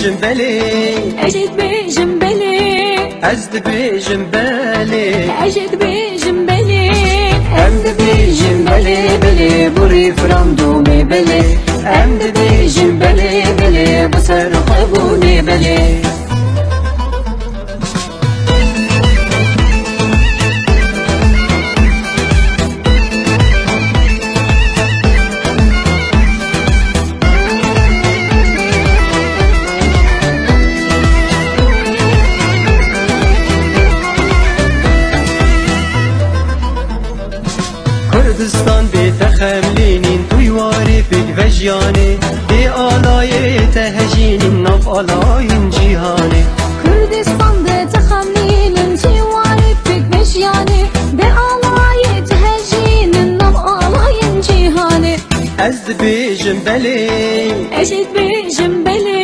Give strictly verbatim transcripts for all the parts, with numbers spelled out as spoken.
dibêjim belê. Ez ê dibêjim belê. Ez dibêjim belê. Ez ê dibêjim belê. Em dibêjin belê, belê, bo referandumê belê. Em dibêjin belê, belê, bo serxwebûnê belê. Kurdistan bê texemlînîn, tu warî pêk vejiyanê, bê alayê te hejînîn, nav alayên cîhanê. Kurdistan bê texemlînîn, tu warî pêk vejiyanê, bê alayê te hejînîn, nav alayên cîhanê. Ez dibêjim belê. Ez ê dibêjim belê.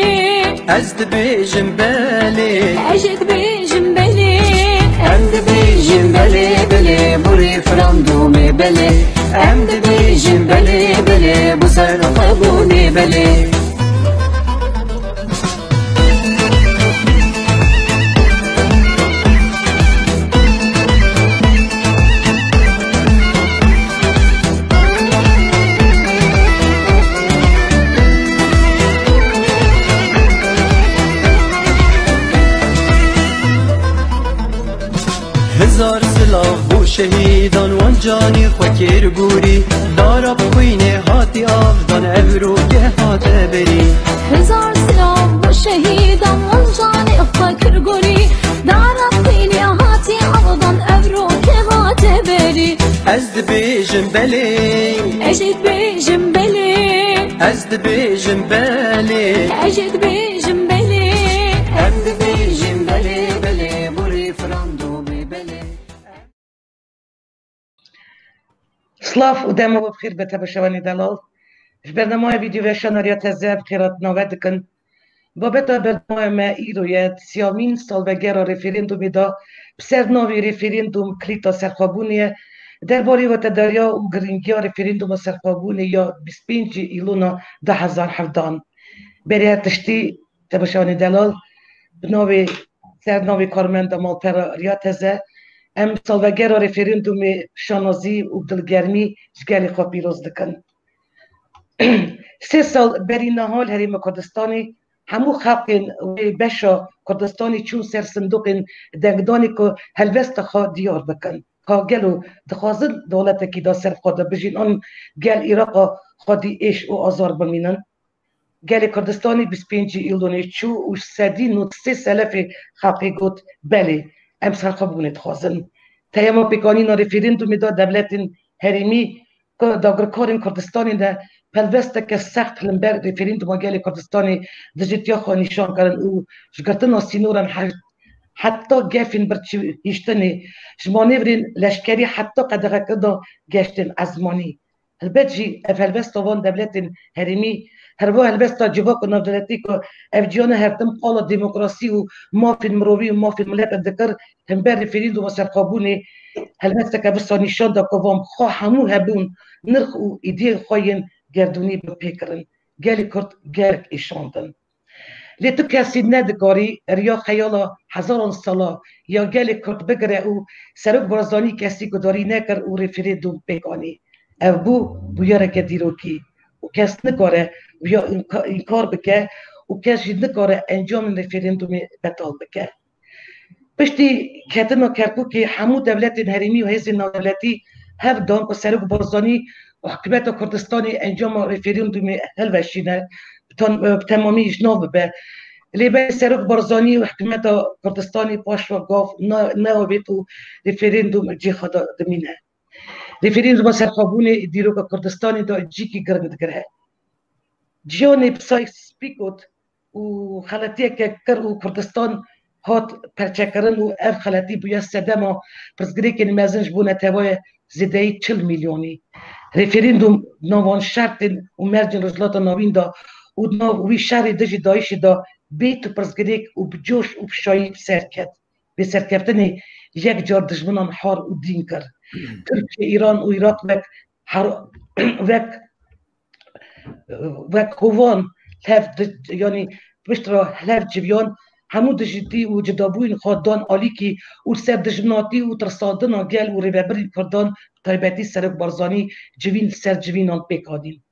Ez dibêjim belê. Ez ê dibêjim belê. Em dibêjin belê, belê, bo referandumê belê. Em dibêjin belê, belê, bo serxwebûnê belê. Hezar silav bo şehîdan, wan canî xwe kir gorî. Dara bi xwînê hatî avdan, ev roke hate berî. Hezar silav bo şehîdan, wan canî xwe kir gorî. Dara bi xwînê hatî avdan, ev roke hate berî. Ez dibêjim belê. Ez ê dibêjim belê. Ez dibêjim belê. Ez ê dibêjim belê. Em dibêjin belê, belê, bo referandumê belê. Silav û dema we bi xêr be temaşevanê delal. Ji bernameya Vîdyoweşana Riya Teze bi xêrhatina we dikin. Babeta bernameya me îro ye, siyamîn salvegera referendumê de bi ser navê referendum kilîta serxwebûnê ye. Derbarê wetedariya û girîngiya referenduma serxwebûnê ya bîst pêncî îlona du hezar hevdan. Berê her tiştî temaşevanê delal, bi navê, ser navê Karmenda Malpera Riya Teze, em salvegera referendumê şanazî û dilgermî ji gelê xwe pîroz dikin. Sê sal berî niha li Herêma Kurdistanê hemû xelkên wê beşa Kurdistanê çûn ser sindoqên dengdanê ku helbesta xwe diyar bikin. Ka gelo dixwazin dewletekî de ser xwe de bijîn an gel Îraqa xwedî êş û azar bimînin? Gelê Kurdistanê bîst pêncî Îlonê çû û sedî nod sê selefê xelkê got, belê, em serxwebûnê dixwazin. Peyama pêkanîna referendumê da dewletên herêmî ku dagirkarên Kurdistanê de pelbesteke sext li ber referenduma gelê Kurdistanê dijitiya xwe nîşan kirin û ji girtina sînoran he-, heta gefên birçîhiştinê, ji manêvrên leşkerî heta qedexekirina geştên ezmanî. Helbet jî ev helbesta van dewletên herêmî, her wiha helbesta civak û navdewletî ku ev ciyana her tim qala demokrasî û mafên mirovî û mafên miletan dikir, hember referenduma serxwebûnê helbesteke wisa nîşan da ku van xwe hemû hebûn, nirx û îdiyên xwe yên gerdûnî bi pê kirin. Gelê Kurd gelek êşandin. Lê tu kesî nedikarî riya xeyala hezaran sala ya gelê Kurd bigire û Serok Barzanî kesî gudarî nekir û referendum pêk anî. Ev bû bûyereke dîrokî û kes nikare wiya înka-, înkar bike û kes jî nikare encamên referendumê betal bike. Piştî ketina Kerkûkê hemû dewletên herêmî û hêzên navdewletî hev dan ku Serok Barzanî û hikûmeta Kurdistanê encama referendumê hilweşîne, bi tan-, bi temamî ji nav bibe. Lê belê Serok Barzanî û hikûmeta Kurdistanê paş ve gav ne-, neavêt û referendum cihê xwe de dimîne. Referenduma serxwebûnê dîroka Kurdistanê de cîkî giring digire. Ciyanê bi Sykes-Picot û xeletiyeke kir û Kurdistan hat perçekirin û ev xeletî bûye sedema pirsgirêkên mezin ji bo neteweyê zêdeyî çil milyonî. Referendum di nav van şertên û mercên Rojhilata Navîn de û di nav wî şerê dijî DAIŞê de bê tu pirsgirêk û bi coş û bi şayî bi ser ket. Vê serkeftinê yek car dijminan har û dîn kir. Tirkiye, Îran û Iraq wek her-, wek, wek hovan hev di-, yanî pişt re hev civiyan, hemû dijitî û cidabûyên xwe dan alîkî û li ser dijminatî û tirsandina gel û rêvebirên Kurdan, bi taybetî Serok Barzanî civîn li ser civînan pêk anîn.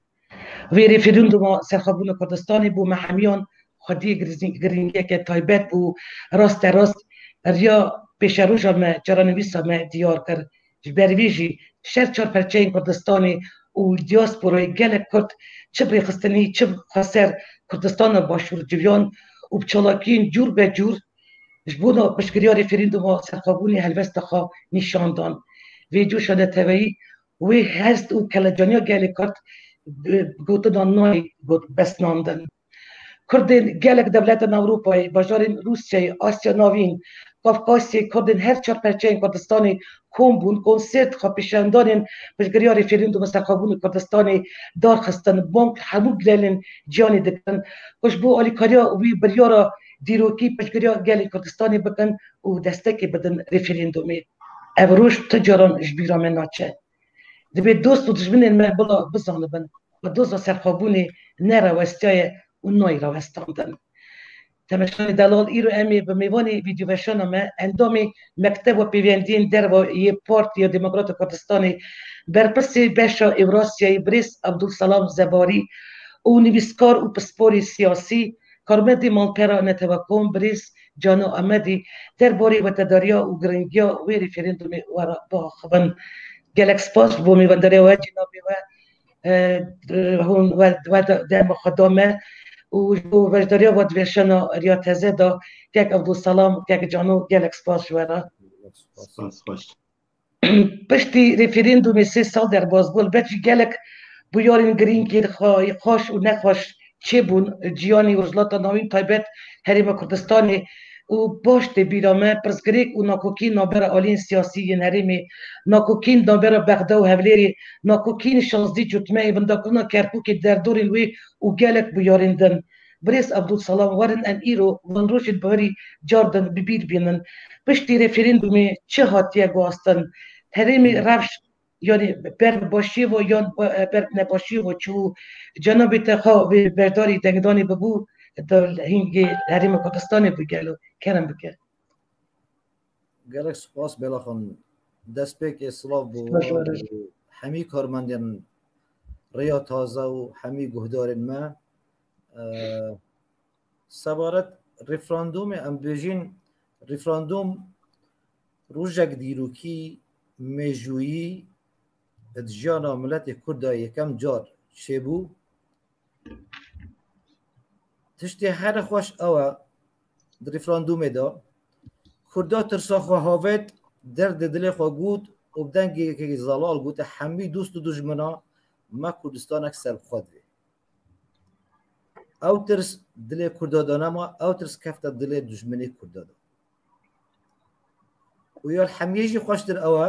Vê referanduma serxwebûna Kurdistanê bo me hemiyan xwediyê girizî-, girîngiyeke taybet bû. Raste rast riya pêşeroja me, caranivîsa me diyar kir. Ji ber vê jî şer çar perçeyên Kurdistanê û diasporayê gelek Kurd çi bi rêxistinî, çi bi xweser Kurdistana Başûr civiyan û bi çalakiyên cûr be cûr ji bona piştgiriya referanduma serxwebûnê helwesta xwe nîşan dan. Vê coşa neteweyî wê hest û kelecaniya gelê Kurd bi gotina nayê got besnandin. Kurdên gelek dewletên Ewropayê, bajarên Rûsyayê, Asya Navîn, Kafkasyê, Kurdên her çar perçeyên Kurdistanê kom bûn, konsert, xwepêşandanên piştgiriya referanduma serxwebûnê Kurdistanê darxistin, bang hemû gelên cîhanê dikirin ku ji bo alîkariya wî biryara dîrokî piştgiriya gelê Kurdistanê bikin û destekê bidin referandumê. Ev roj tu caran ji bîra me naçe. Divê dost û dijminên me bila bizanibin ku doza serxwebûnê ne rawestiyaye û nayê rawestandin. Temeşanê delal, îro em ê bi mêvanê vîdyoveşana me, endamê Mekteba Pêvendiyên Derve yê Partiya Demokrata Kurdistanê, berpirsê beşa Ewrasyayê birêz Abdulselam Zebarî û nivîskar û pisporê siyasî, karmendê malpera Netewekom birêz Cano Amedî derbarê wetedariya û giringiya wê referandumê we re biaxivin. Gelek spas bo mêvendariya we, cenabê we, e, hûn we, we de-, dema xwe da me û ji bo beşdariya we di vêşana Riya Teze de, kek Abdulselam, kek Cano, gelek spas ji we re. Spas, spas. Piştî referandumê sê sal derbas bû, elbet jî gelek bûyerên girîng yên xwe-, xweş û nexweş çêbûn. Cîhanê û Rojhilata Navîn, taybet Herêma Kurdistanê û baş tê bîra me, pirsgirêk û nakokîn navbera aliyên siyasî yên herêmê, nakokîn navbera Bexda û Hewlêrê, nakokîn şazdî cotmeyê, windakirina Kerkûkê, derdorên wê û gelek bûyerên din. Birêz Abdulselam, werin em îro van rojên biharî cardin bi bîr bînin. Piştî referandumê çi hatiye guhastin? Herêmê rewş, yanî ber bi başiyê ve yan, e, ber bi nebaşiyê ve çû? Cenabê te xwe vê berdarî dengdanê bibû, di hingê Herêma Kurdistanê bû gelo? Kerem bike. Gelek spas Bela Xanım. Destpêkê silav bo we û hemî karmendên Rêya Taze û hemî guhdarên me. Ee, sebaret referandumê, em bêjin referandum rojek dîrokî mêjûyî di jiyana miletê Kurda yekem car çêbû. Tiştê here xweş ew e, di referandumê de Kurda tirsa xwe havêt, derdê dilê xwe got û bi dengekî zelal gote, hemî dost û dijmina me Kurdistanek serbixwe divê. Ew tirs dilê Kurda de nema, ew tirs kefte dilê dijminê Kurda de. Û ya li hemiyê jî xweştir ew e,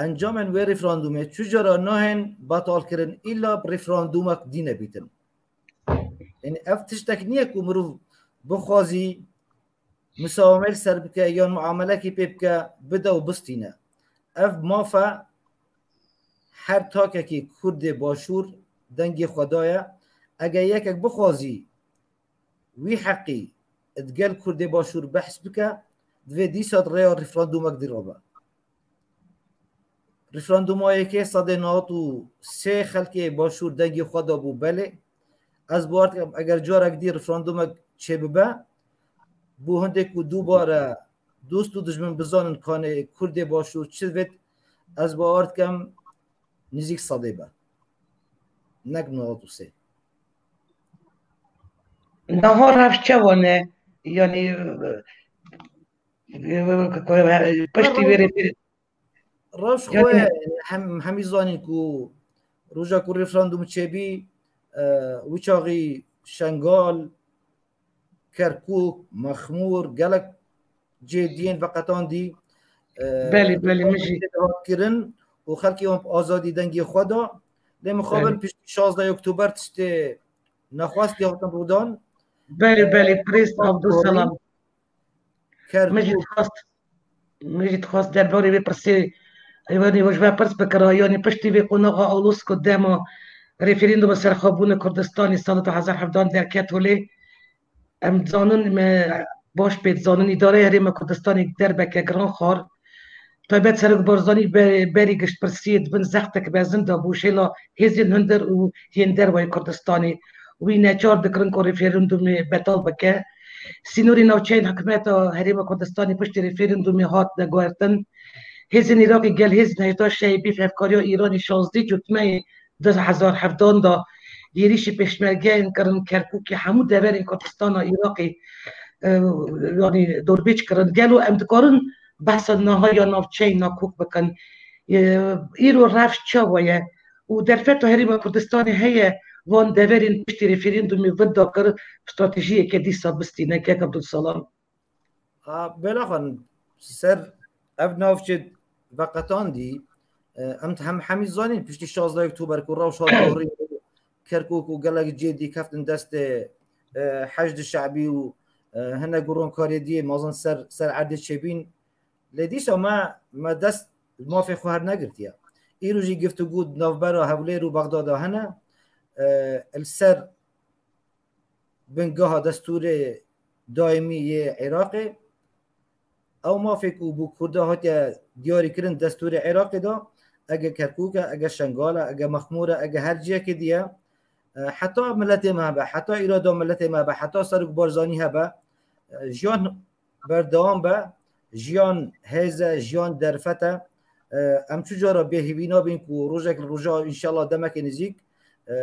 encamên wê referandumê çi cara nahên betalkirin, îlla bi referandumek dî nebîtin. Yanî ev tiştek niye ku mirov bixwazî misawameyek ser bike yan muamelekî pê bike, bide û bistîne. Ev maf e, her takekî Kurdê Başûr dengê xwe daye. Eger yekek bixwazî wî heqî di gel Kurdê Başûr behs bike, divê dîsa di rêya referandumek dî rabe. Referanduma yekê sedê newet û sê xelkê Başûr dengê xwe dabû belê. Ez bawer dikim, eger carek dî referandumek çêbibe, bo hindê ku dubare dost û dijmin bizanin kanê Kurdê Başûr çi divêt, ez bawer dikim nêzîk sedê be. Nek newet û sê. Niha rewş çawa ne? Yanî, e, piştî vê rê Rewş xwe, yanî, hem, hemî zanîn ku roja ku referandum çêbî, e, wî çaxî Şengal, Kerkûk, Mexmûr, gelek cê diyên veqetandî, e, belê, belê, min jî hat kirin û xelkê wan bi azadî dengê xwe da. Lê mixabin, belê, piştî şazdeh Oktober tiştê nexwestî hatin rûdan. Belê, e, belê, birêz Abdulselam. Kerkûk. Min jî dixwest, min jî dixwest derbarê vê pirsê, yanî ji me pirs bikira, yanî piştî vê qonaxa Olosko dema Referanduma serxwebûna Kurdistanê sala du hezar hevdan derket holê. Em dizanin, me baş pê dizanin, îdareya Herêma Kurdistanê derbeke giran xwar. Taybet Serok Barzanî be-, berî giştpirsiyê di bin zextek mezin de bû, şêla hêzên hundir û yên dervayê Kurdistanê. Wî neçar dikirin ku referandumê betal bike. Sînorê navçeyên hikûmeta Herêma Kurdistanê piştî referandumê hat veguhertin. Hêzên Iraqê gel hêzên hejdeh Şeibî bi hevkariya Îranê şazdeh cotmeyê du hezar hevdan de êrîşî pêşmergeyên kirin Kerkûkê, hemû deverên Kurdistana Iraqê, e, yanî dorbêç kirin. Gelo em dikarin behsa niha ya navçeyên nakok bikin? E, îro rewş çawa ye? Û derfeta Herêma Kurdistanê heye van deverên piştî referandumê vin dakir stratejiyeke dîsa bistîne, kek Abdulsalam? A, Bela Xan, ser ev navçe veqetandî, e, em hem hemî zanîn piştî şazdeh Oktober ku rewş hat gorî, Kerkûk û gelek cihê dî keftin destê, e, Heşdî Şebî û, e, hinek guronkarê diyê mezin ser, ser erdê çêbîn. Lê dîsa me, me dest mafê xwe her negirtiye. Îro jî giftûgû di navbera Hewlêr û Bexdada hene, e, li ser bingeha destûrê daîmî yê Iraqê. Ew mafê ku bo Kurda hatiye diyarîkirin destûrê Iraqê de, ege Kerkûk e, ege Şengal e, ege Mexmûr e, ege her cihekê diye, e, heta miletê me hebe, heta îrada miletê me hebe, heta Serok Barzanî hebe, e, jiyan berdewam be, jiyan hêz e, jiyan derfet e. E, em çi cara bêhîvî nabin ku rojek li roja înşallah demekê nizîk, e,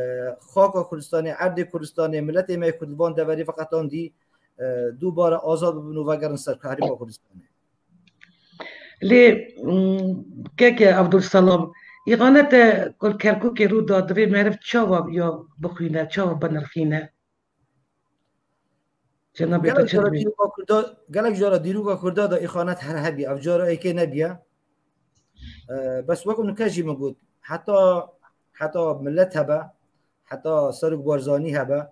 xaka Kurdistanê, erdê Kurdistanê, miletê me yê Kurd li van deverê veqetandî, e, dubare azad bibin û vegerin ser Herêma Kurdistanê. Lê, mm, keke Abdulsalam, îxanete ku li Kerkûkê rû da, divê meriv çawa ya bixwîne, çawa binirxîne? Cenabê te Gelek çi jara dibê? Dîroka Kurda, gelek jara dîroka Kurda da îxanet her hebî. Ev cara êkê nebiye. E, bes wek nike jî min got, heta, heta millet hebe, heta Serok Barzanî hebe,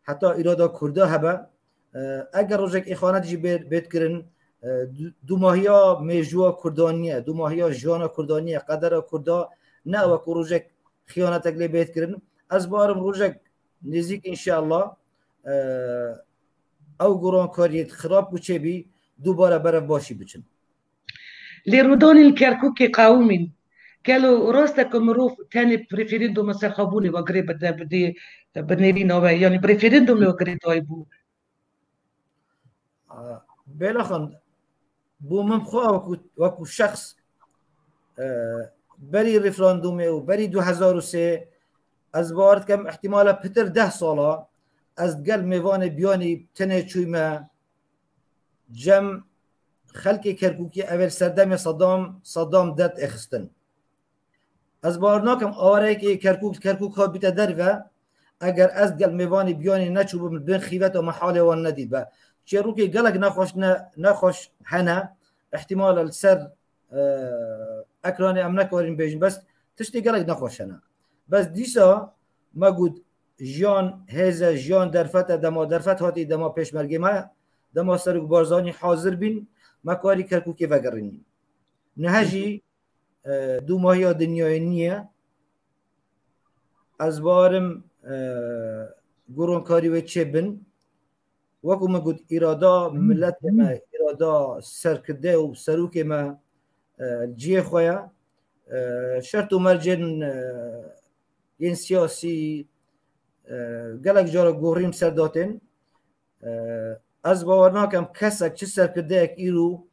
heta îrada Kurda hebe, e, eger rojek îxanet jî bê, bêt kirin, e, du-, dumahiya mêjûya Kurda niye, dumahiya jiyana Kurda niye, qedera Kurda ne ew ku rojek xiyanetek lê bêt kirin. Ez barim rojek nêzîk înşallah, e, ew gurankariyê xirab ku çêbî dubare berev başî biçin. Lê rûdanên li Kerkûkê qewimîn. Gelo rast e ku mirov tenê bi referanduma serxwebûnê ve girê bide, bidê, bi nêrîna we, yanî bi referandumê ve girê daybû? A, Bêla Xan, bo min xwe wekû, wekû şexs, e, berî referandumê û berî du hezar û sê, ez bawer dikim, ihtimala pitir deh sala ez digel mêvanê biyanî tenê çûyme cem xelkê Kerkûkê, ev ê li serdemê Sedam, Sedam dert êxistin. Ez bawer nakim awareyekê Kerkûk, Kerkûk hat bîte derve, eger ez gel mêvanê biyanî neçûbim, li bin xîveta me halê wan nedîtbe. Çêrokê gelek nexweş ne, nexweş hene, ihtimal e li ser, e, ekranê em nekarîn bêjin, bes tiştê gelek nexweş hene. Bes dîsa me got, jiyan hêz e, jiyan derfet e, dema derfet hatî, dema pêşmergê me, dema Serok Barzanî hazir bîn, me karî Kerkûkê vegerînî. Niha jî, e, dûmahiya dinyayê niye. Ez barim, e, guronkarî wê çêbin. Wekû min got, îrada miletê me, îrada serkirde û serokê me, e, cihê xwe ye. E, şert û mercên, e, yên siyasî, e, gelek cara gorîm ser datên. E, ez bawer nakim kesek, çi serkirdeyek îro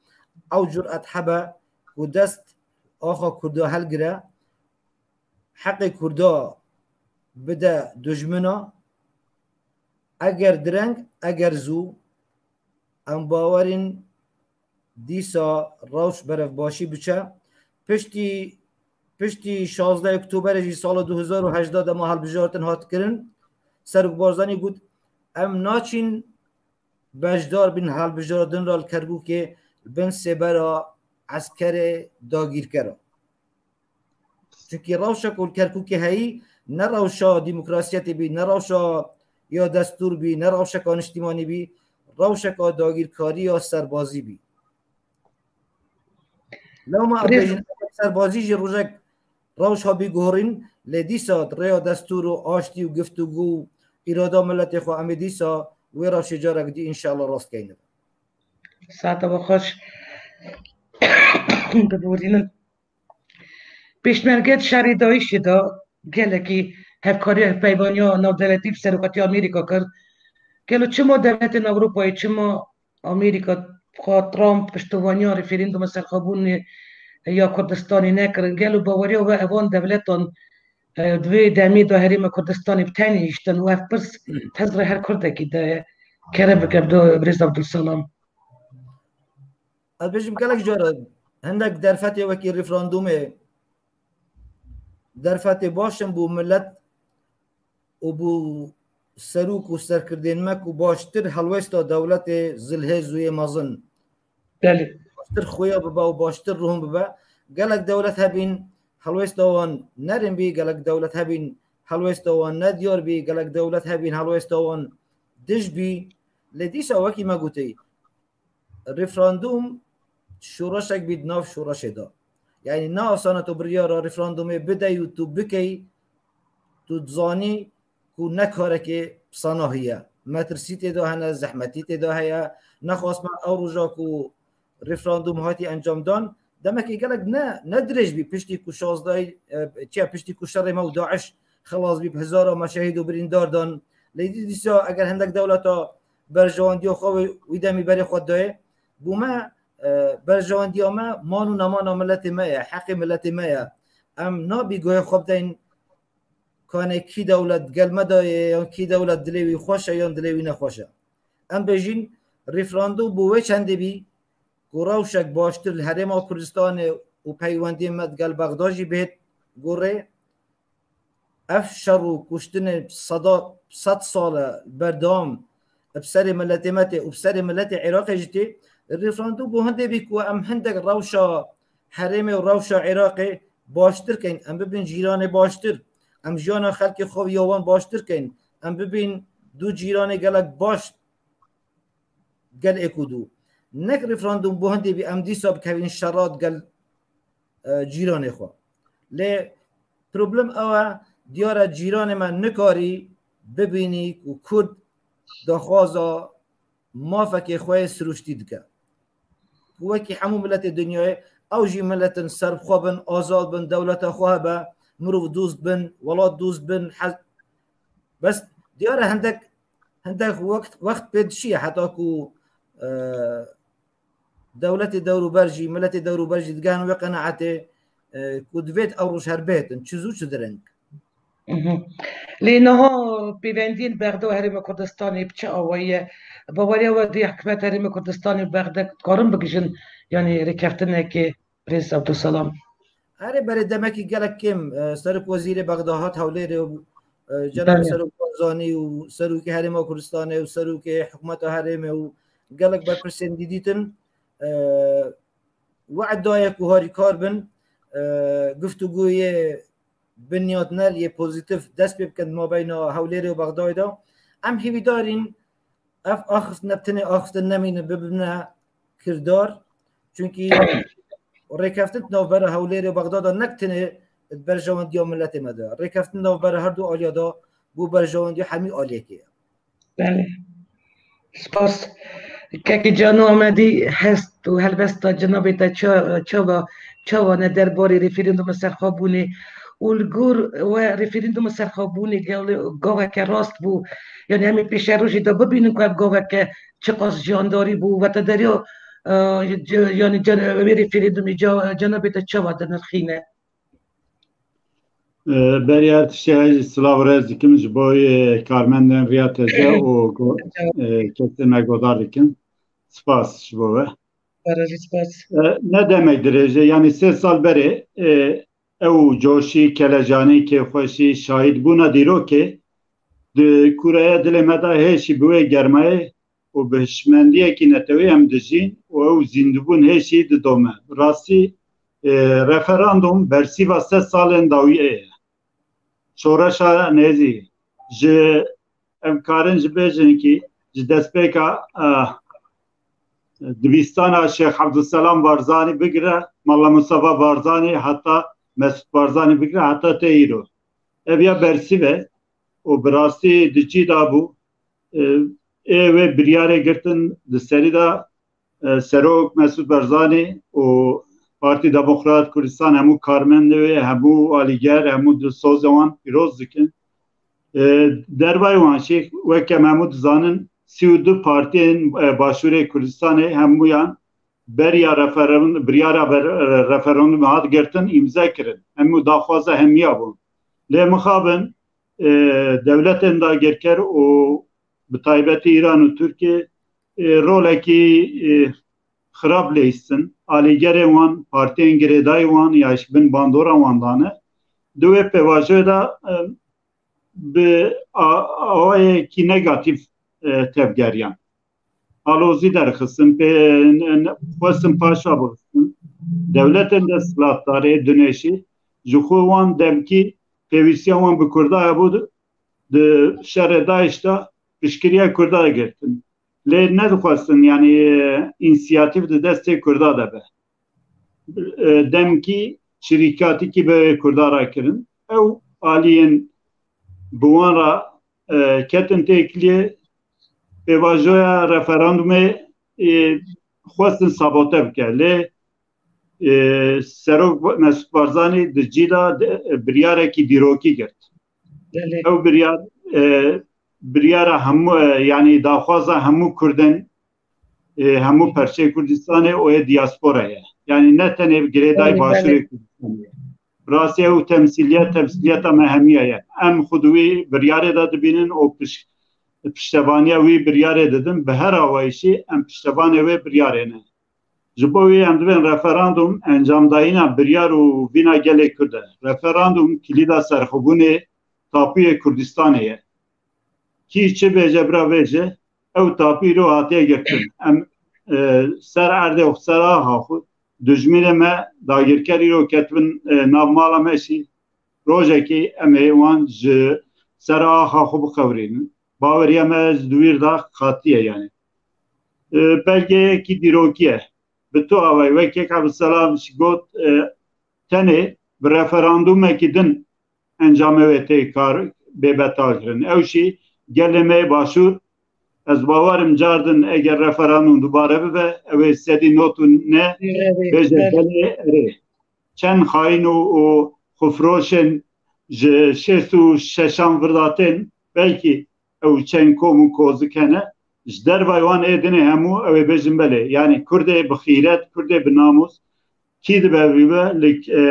ew curet hebe ku dest axa Kurda helgire, heqê Kurda bide dujmina, eger direng, eger zû, em bawerîn dîsa rewş berevbaşî biçe. Piştî, piştî şazdeh Oktoberê jî sala du hezar û hejdeh dema hilbijartin hat kirin, Serok Barzanî got, em naçîn beşdar bin hilbijardin re li Kerkûkê bin sêbera eskerê dagîrkera. Çunkî rewşa ku li Kerkûkê heyî, ne rewşa demokrasiyetê bî, ne rewşa ya destûr bî, ne rewşeka niştîmanî bî, rewşeka dagîrkarî ya serbazî bî. Lewma em Rêz- bêjin, eger serbazî jî rojek rewşa bîguhorîn, lê dîsa rêya destûr û aştî û giftûgû û îrada miletê xwe em ê dîsa wê rewşê carek dî înşallah rast keyne. Saete we xweş. Biborînin. Pêşmerge di şerê DAIŞê de gelekî hevkariya hevpeywaniya navdewletî bi serokatiya Amerîka kir. Gelo çima dewletên Ewropayê, çima Amerîka xwe Trump piştovaniya referanduma serxwebûnê ya Kurdistanê nekirin? Gelo baweriya we evan dewletan, e, di vê demê de Herêma Kurdistanê bi tenê hiştin û ev pirs tezrê her Kurdekî de ye. Kerem bike bi do-, birêz Abdulselam. Ez bêjim gelek cara hindek derfetê wekî referandumê derfetê baş in bo milet û bo serok û serkirdên me ku baştir helwesta dewletê zilhêz û yê mezin Belê. baştir xuya bibe û baştir ruhûn bibe. Gelek dewlet hebîn helwesta wan nerin bî, gelek dewlet hebîn helwesta wan nediyar bî, gelek dewlet hebîn helwesta wan dij bî. Lê dîsa wekî me gotî, referandum şoreşek bî di nav şoreşê de. Yanî ne asan e tu biryara referandumê bidey û tu bikey, tu dizanî ku ne karekê sanahî ye. Metirsî tê de hene, zehmetî tê de heye. Nexwasme ew roja ku referandum hatî encamdan, demekî gelek ne, ne dirêj bî, piştî ku şazdeh, e, çiya piştî ku şerê me û DAIŞ xilas bî, bi hezara me şehîd û birîndar dan. Lê dî-, dîsa eger hindek dewleta berjewandiya xwe wê, wî demî berê xwe dayê, bo me, e, berjewandiya me man û nemana miletê me ye, heqê miletê me ye. Em nabî guhê xwe bideyîn kanê kî dewlet gel me dayê, yan kî dewlet dilê wî xweş e, yan dilê wî nexweş e. Em bêjîn, referandum bo wê çendê bî ku rewşek baştir li Herêma Kurdistanê û peywendiyên me digel Bexda jî bihêt gorê. Ev şer û kuştinê seda, sed sal e berdewam bi serê miletê me tê û bi serê miletê Iraqê jî tê. Referandum bo hindê bî ku em hindek rewşa herêmê û rewşa Iraqê baştir keyn, em bibin cîranê baştir, em jiyana xelkê xwe ya wan baştir keyn, em bibin du cîranê gelek baş gel êk û du. Nek referandum bo hindê bî em dîsa bikevin şera digel, e, cîranê xwe. Lê problem ew e, diyar e cîranê me nikarî bibînî ku Kurd daxwaza mafekê xwe yê siruştî dike. Ku wekî hemû miletê dinyayê, ew jî miletin serbixwe bin, azad bin, dewleta xwe hebe, mirov dost bin, welat dost bin, hez-, bes diyar e hindek, hindek wext, wext pê dişiye heta ku, e, dewletê dewrûber jî, miletê dewrûber jî digehin wê qenaetê, e, ku divêt ew roj her bihêtin, çi zû çi direng. Mhm. Lê niha pêvendiyên Bexda û Herêma Kurdistanê bi çi awayî ye? Baweriya we dê hikûmeta Herêma Kurdistanê û Bexda dikarin bigihîjin, yanî rêkeftinekê, birêz Abdulselam? Erê, berê demekî gelek kêm, e, Serok Wezîrê Bexda hat Hewlêrê û, e, Cenabê Belê. Serok Barzanî û Serokê Herêma Kurdistanê û Serokê Hikûmeta Herêmê û gelek berpirsên dî dîtin. E, We'd daye ku harîkar bin, e, guftûgoyê binyatner yê pozîtîf dest pê bikin di mabeyna Hewlêrê û Bexdayê de. Em hêvîdar in ev axiftin ne bi tenê axiftin nemînin, bibine kirdar. Çunkî rêkeftin di navbera Hewlêrê û Bexda de ne bi tenê di berjewendiya miletê me de. Rêkeftin di navbera her du aliya de bo berjewendiya hemî aliyekê ye. Belê. Spas. Kekê Cano Amedî hest û helbesta cenabê te ça-, çawa, çawa ne derbarê referanduma serxwebûnê û li gor we referanduma serxwebûnê gel-, gaveke rast bû. Yanî em ê pêşerojê de bibînin ku ev gaveke çiqas jiyandarî bû. Wetedariya, e, ce-, yanî cen-, wê referandumê ca-, cenabê te çawa dinirxîne? E, berî her tiştî ez jî silav û rêz dikim ji bo, e, karmendên Riya T Z û go-, e, kesên me godar dikim. Spas ji bo we. Berê jî spas. E, ne demek dirêj e, yanî sê sal berê, e, ew coşî, kelecanî, kêfxweşî, şahîdbûna dîrokê di kûreya dilê me de hêşî bi wê germayê û bi hişmendiyekî netewî em dijîn û ew zîndibûn hêşî didome. Bi rastî, e, referandum bersîva sed salên dawiyê ye. Şoreşa nêzî ji, em karin ji bêjin kî ji destpêka, e, dibistana Şêx Ebdulselam Barzanî bigire Mala Mustafa Barzanî heta Mesut Barzanî bigire heta te îro. Ev ya bersîv e û bi rastî di cî de bû. E, ê wê biryarê girtin di serî de, e, Serok Mesut Barzanî û Partî Demokrat Kurdistan hemû karmendê wê, hemû alîger, hemû dilsozê wan pîroz dikin. E, dervayê wan jî weke me hemû dizanin sî û du partiyên, e, Başûrê Kurdistanê hemûyan beriya referan-, biryara ber-, referandumê hat girtin, îmze kirin. Hemû daxwaza hemiya bûn. Lê mixabin, e, dewletên dagirker û bi taybetî Îran û Tirkiye, e, rolekî, e, xirab leyistin. Alîgerên wan, partiyên girêdayî wan ya ji bin bandora wan dane. Di wê pêvajoyê de, e, bi a-, awayekî negatîf, e, tevgeriyan. Alozî derxistin, pê, ne, ne, xwestin paşa bixistin. Dewletên desthilatdarê dunê jî ji xwe wan demkî pêwîstiya wan bi Kurda hebû di, di şerê DAIŞ de piştgiriya Kurda girtin. Lê nedixwestin, yanî, e, însiyatîf di destê Kurda de be. E, demkî şirîkatîkî bi Kurda re kirin. Ew aliyên bi wan re, e, ketin têkiliyê, pêvajoya referandumê, e, xwestin sabote bike. Lê, e, Serok Mesut Barzanî di cî de, de, biryarekî dîrokî girt. Belê. Ew biryar, e, biryara hemû, e, yanî daxwaza hemû Kurdên, e, hemû perçeyê Kurdistanê û yê diaspora ye. Yanî ne tenê girêdayî Belê, belê. Başûrê Kurdistanê ye. Bi rastî ew temsîliyet, temsîliyeta me hemiya ye. Em xwe di wî biryarê de dibînin û piş-, piştevaniya wî biryarê didin. Bi her awayîşî em piştevanê wê biryarê ne. Ji bo wî em dibên referandum encamdayîna biryar û vîna gelê Kurd e. Referandum kilîda serxwebûnê tapûyê Kurdistanê ye. Kî çi bêje bira bêje, ew tapû îro hatiye girtin. Em, e, ser erdê xwe, ser axa xwe, dijminê me dagirker îro ketibin, e, nav mala me jî. Rojekê em ê wan ji ser axa xwe bixewirînin. Baweriya me ji di wî re de qatiye yanî. E, belgeyekî dîrokî ye. Bi tu awayî, wek kek Ebdulselam jî got, e, tenê bi referandumekî din encamê wê tê kar bê betal kirin. Ew jî gelê me yê Başûr, ez bawer im car din eger referandum dubare bibe, ew ê sedî nod û neh Erê, bêje erê. Belê, erê. Çend xayîn û, û xwefroşên ji şêst û şeşan vir de tên, belkî ew çend kom û kozik hene, ji dervayê wan ê dinê hemû ew ê bêjin belê. Yanî Kurdê bi xîret, Kurdê bi namûs, kî dibe bibe li, e,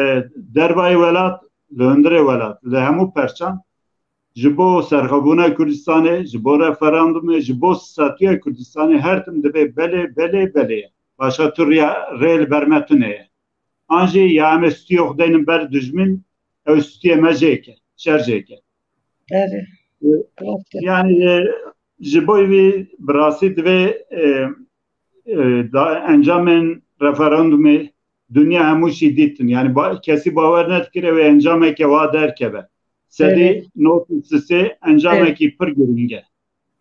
dervayê welat, li hundirê welat, li hemû perçan, ji bo serxwebûna Kurdistanê, ji bo referandumê, ji bo statûya Kurdistanê her tim dibê belê, belê, belê ye. Başa tu riya rê li ber me tune ye. An jî ya em ê stûyê xwe deynin ber dijmin, ew stûyê me jê ke, şer jê ke. Erê. E, Rast e. Yanî, e, ji bo wî bi rastî divê, e, e, da, encamên referandumê dinya hemû jî dîtin. Yanî ba, kesî bawer nedikir ew ê encameke wa derkeve. Sedî Evet. nod û sisê encamekî pir girîng e.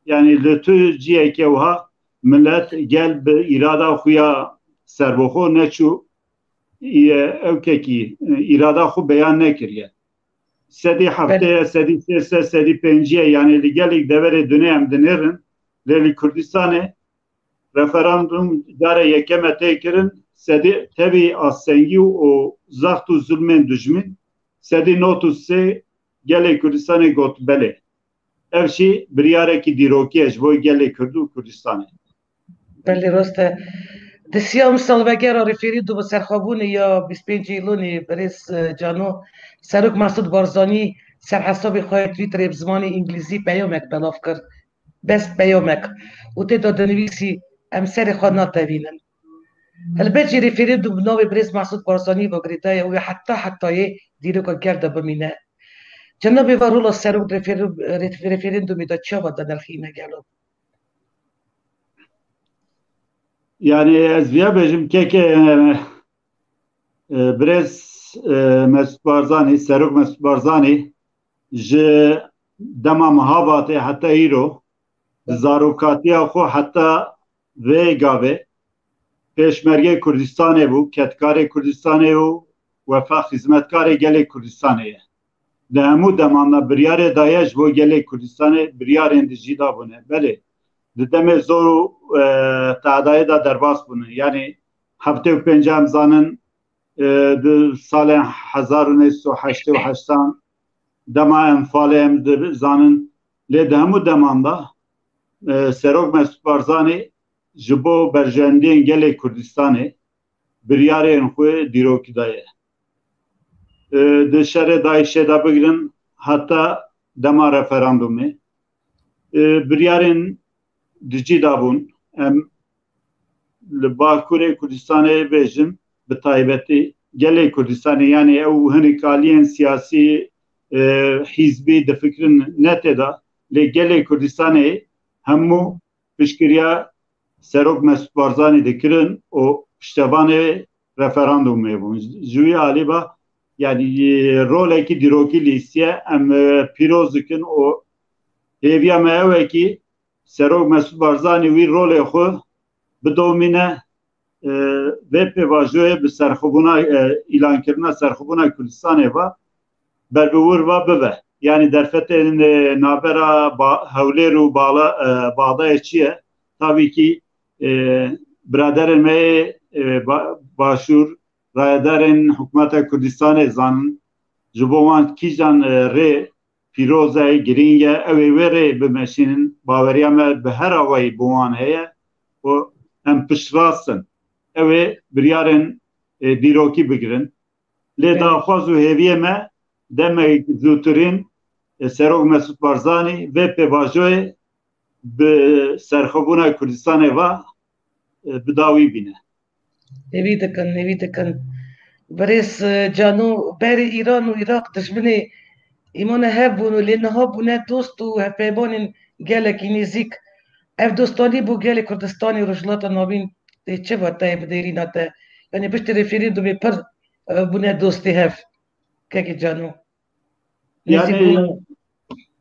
Yanî li tu ciheke wiha milet gel bi îrada xwe ya serbixwe neçû, ye, ew kekî, e, îrada xwe beyan nekiriye. Sedî heftê ye, sedî sê sed, sedî pêncî ye. Yanî li gelek deverê dunê em dinêrin. Lê li Kurdistanê referandum cara yekem e tê kirin. Sedî tevî astengî û, û zext û zulmên dijmin, sedî nod û sê gelê Kurdistanê got belê. Ev jî biryarekî dîrokî ye ji bo gelê Kurd û Kurdistanê. Belê rast e. Di siyam salvegera referîndûma serxwebûnê ya bîst pêncî Îlonê birêz, e, Cano, Serok Mesûd Barzanî ser hesabê xwe ya Twitterê bi zimanê îngilîzî peyamek belav kir. Bes peyamek. Û tê de dinivîsî, em serê xwe natevînin. Helbet jî referîndûm bi navê birêz Mesûd Barzanî ve girêdaye û heta hetayê dîroka gel de bimîne. Cenabê ve rola serok referî-, ref-, referîndûmê de çawa de nirxîne gelo? Yanî ez viya bêjim keke, e, e, birêz, e, Mesûd Barzanî, Serok Mesûd Barzanî ji dema mihabatê heta îro, di zarokatiya xwe heta vê gavê pêşmergê Kurdistanê bû, kedkarê Kurdistanê û wefa xizmetkarê gelê Kurdistanê ye. Di hemû deman de biryarê daye ji bo gelê Kurdistanê, biryarên dijî dabûne. Belê, di demê zor û, e, tehdayê de derbas bûne. Yanî heftê û pênc em zanin, e, di salên hezar û neh sed û heştê û heştan dema Enfalê em dizanin. Lê di hemû deman de, e, Serok Mesûd Barzanî ji bo berjewendiyên gelê Kurdistanê biryarên xwe dîrokî daye. E, di şerê DAIŞê de bigirin heta dema referandumê, e, biryarên dijî dabûn. Em li Bakurê Kurdistanê bêjin, bi taybetî gelê Kurdistanê, yanî ew hinek aliyên siyasî, e, hîzbî difikirin ne tê de, lê gelê Kurdistanê hemû piştgiriya Serok Mesûd Barzanî dikirin û piştevanê referandumê bûn. Ji wî alî ve, yanî, rolekî dîrokî lîstiye, em, e, pîroz dikin û hêviya me ew e kî Serok Mesûd Barzanî wî rolê xwe bidomîne, e, vê pêvajoyê bi serxwebûna, e, îlankirina serxwebûna Kurdistanê ve ber bi wir ve bibe. Yanî derfetên, e, navbera Ba-, Hewlêr û Bala-, e, Baxdayê çi ye? Tabî kî, e, biraderên me yê, e, ba-, Başûr, rayedarên hikûmeta Kurdistanê zanin, ji bo wan kîjan, e, rê pîroz e, girîng e, ew ê wê rê bimeşînin. Baweriya me bi her awayî bi wan heye û em piştrast in. Ew ê biryarên, e, dîrokî bigirin. Lê Evet. daxwaz û hêviyê me demek zûtirîn, e, Serok Mesûd Barzanî vê pêvajoyê bi serxwebûna Kurdistanê ve, e, bi dawî bîne. Hêvî dikin, hêvî dikin. Birêz, e, Cano, berê Îran û Iraq dijminê îmane hev bûn û lê niha bûne dost û hevpeymanên gelekî nêzîk. Ev dostanî bo gelê Kurdistanê û Rojhilata Navîn tê çi vateyê bi dêrîna te? Yanî piştî referandumê pir, e, bûne dostê hev. Kekê Cano. Nêzîk Yani bûne.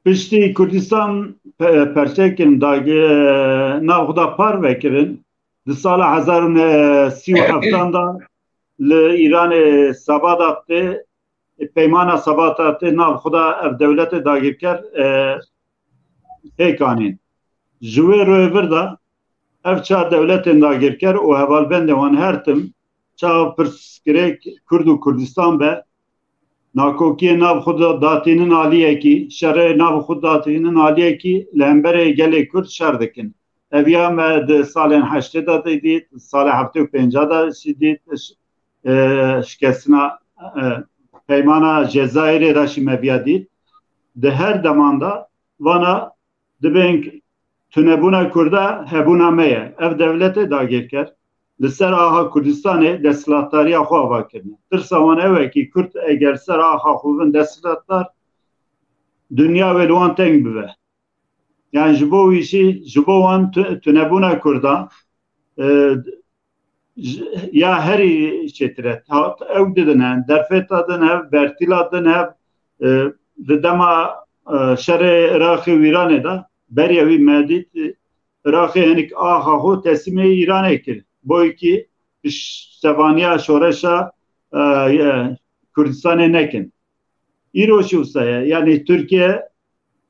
Piştî Kurdistan pe-, perçe kirin, dagi-, nav xwe da parve kirin. Di sala hezar û neh sed û sî û heftan de li Îranê Sabadatê, peymana Sabadatê nav xwe da ev dewletê dagirker, e, pêk anîn. Ji wê royê vir de ev çar dewletên dagirker û hevalbendê wan her tim çawa pirsgirêk Kurd û Kurdistan be, nakokiyê nav xwe da datînin aliyekî, şerê nav xwe datînin aliyekî li hemberê gelê Kurd şer dikin. Ev ya me di salên heştê de dît, salê heftê û pênca de jî dît, ş-, e, şikestina, e, peymana Cezayirê de jî me viya dît. Di her deman de vana dibên tunebûna Kurda hebûna me ye. Ev dewletê dagirker li ser axa Kurdistanê desthilatdariya xwe ava kirine. Tirsa wan ew e kî Kurd eger ser axa xwe bin desthilatdar, dinya wê li wan teng bibe. Yani ji bo wî jî, ji bo wan tu-, tunebûna Kurda, e, ji, ya herî çêtir e. Ha, ew didin hev, derfeta din hev, bertîla din hev, e, di dema, e, şerê Iraqê û Îranê de, beriya wî me dît, e, Iraqê hinek axa xwe teslîmê Îranê kir. Boykî piştevaniya şoreşa, e, e, Kurdistanê nekin. Îro jî wisa ye. Yani Tirkiye,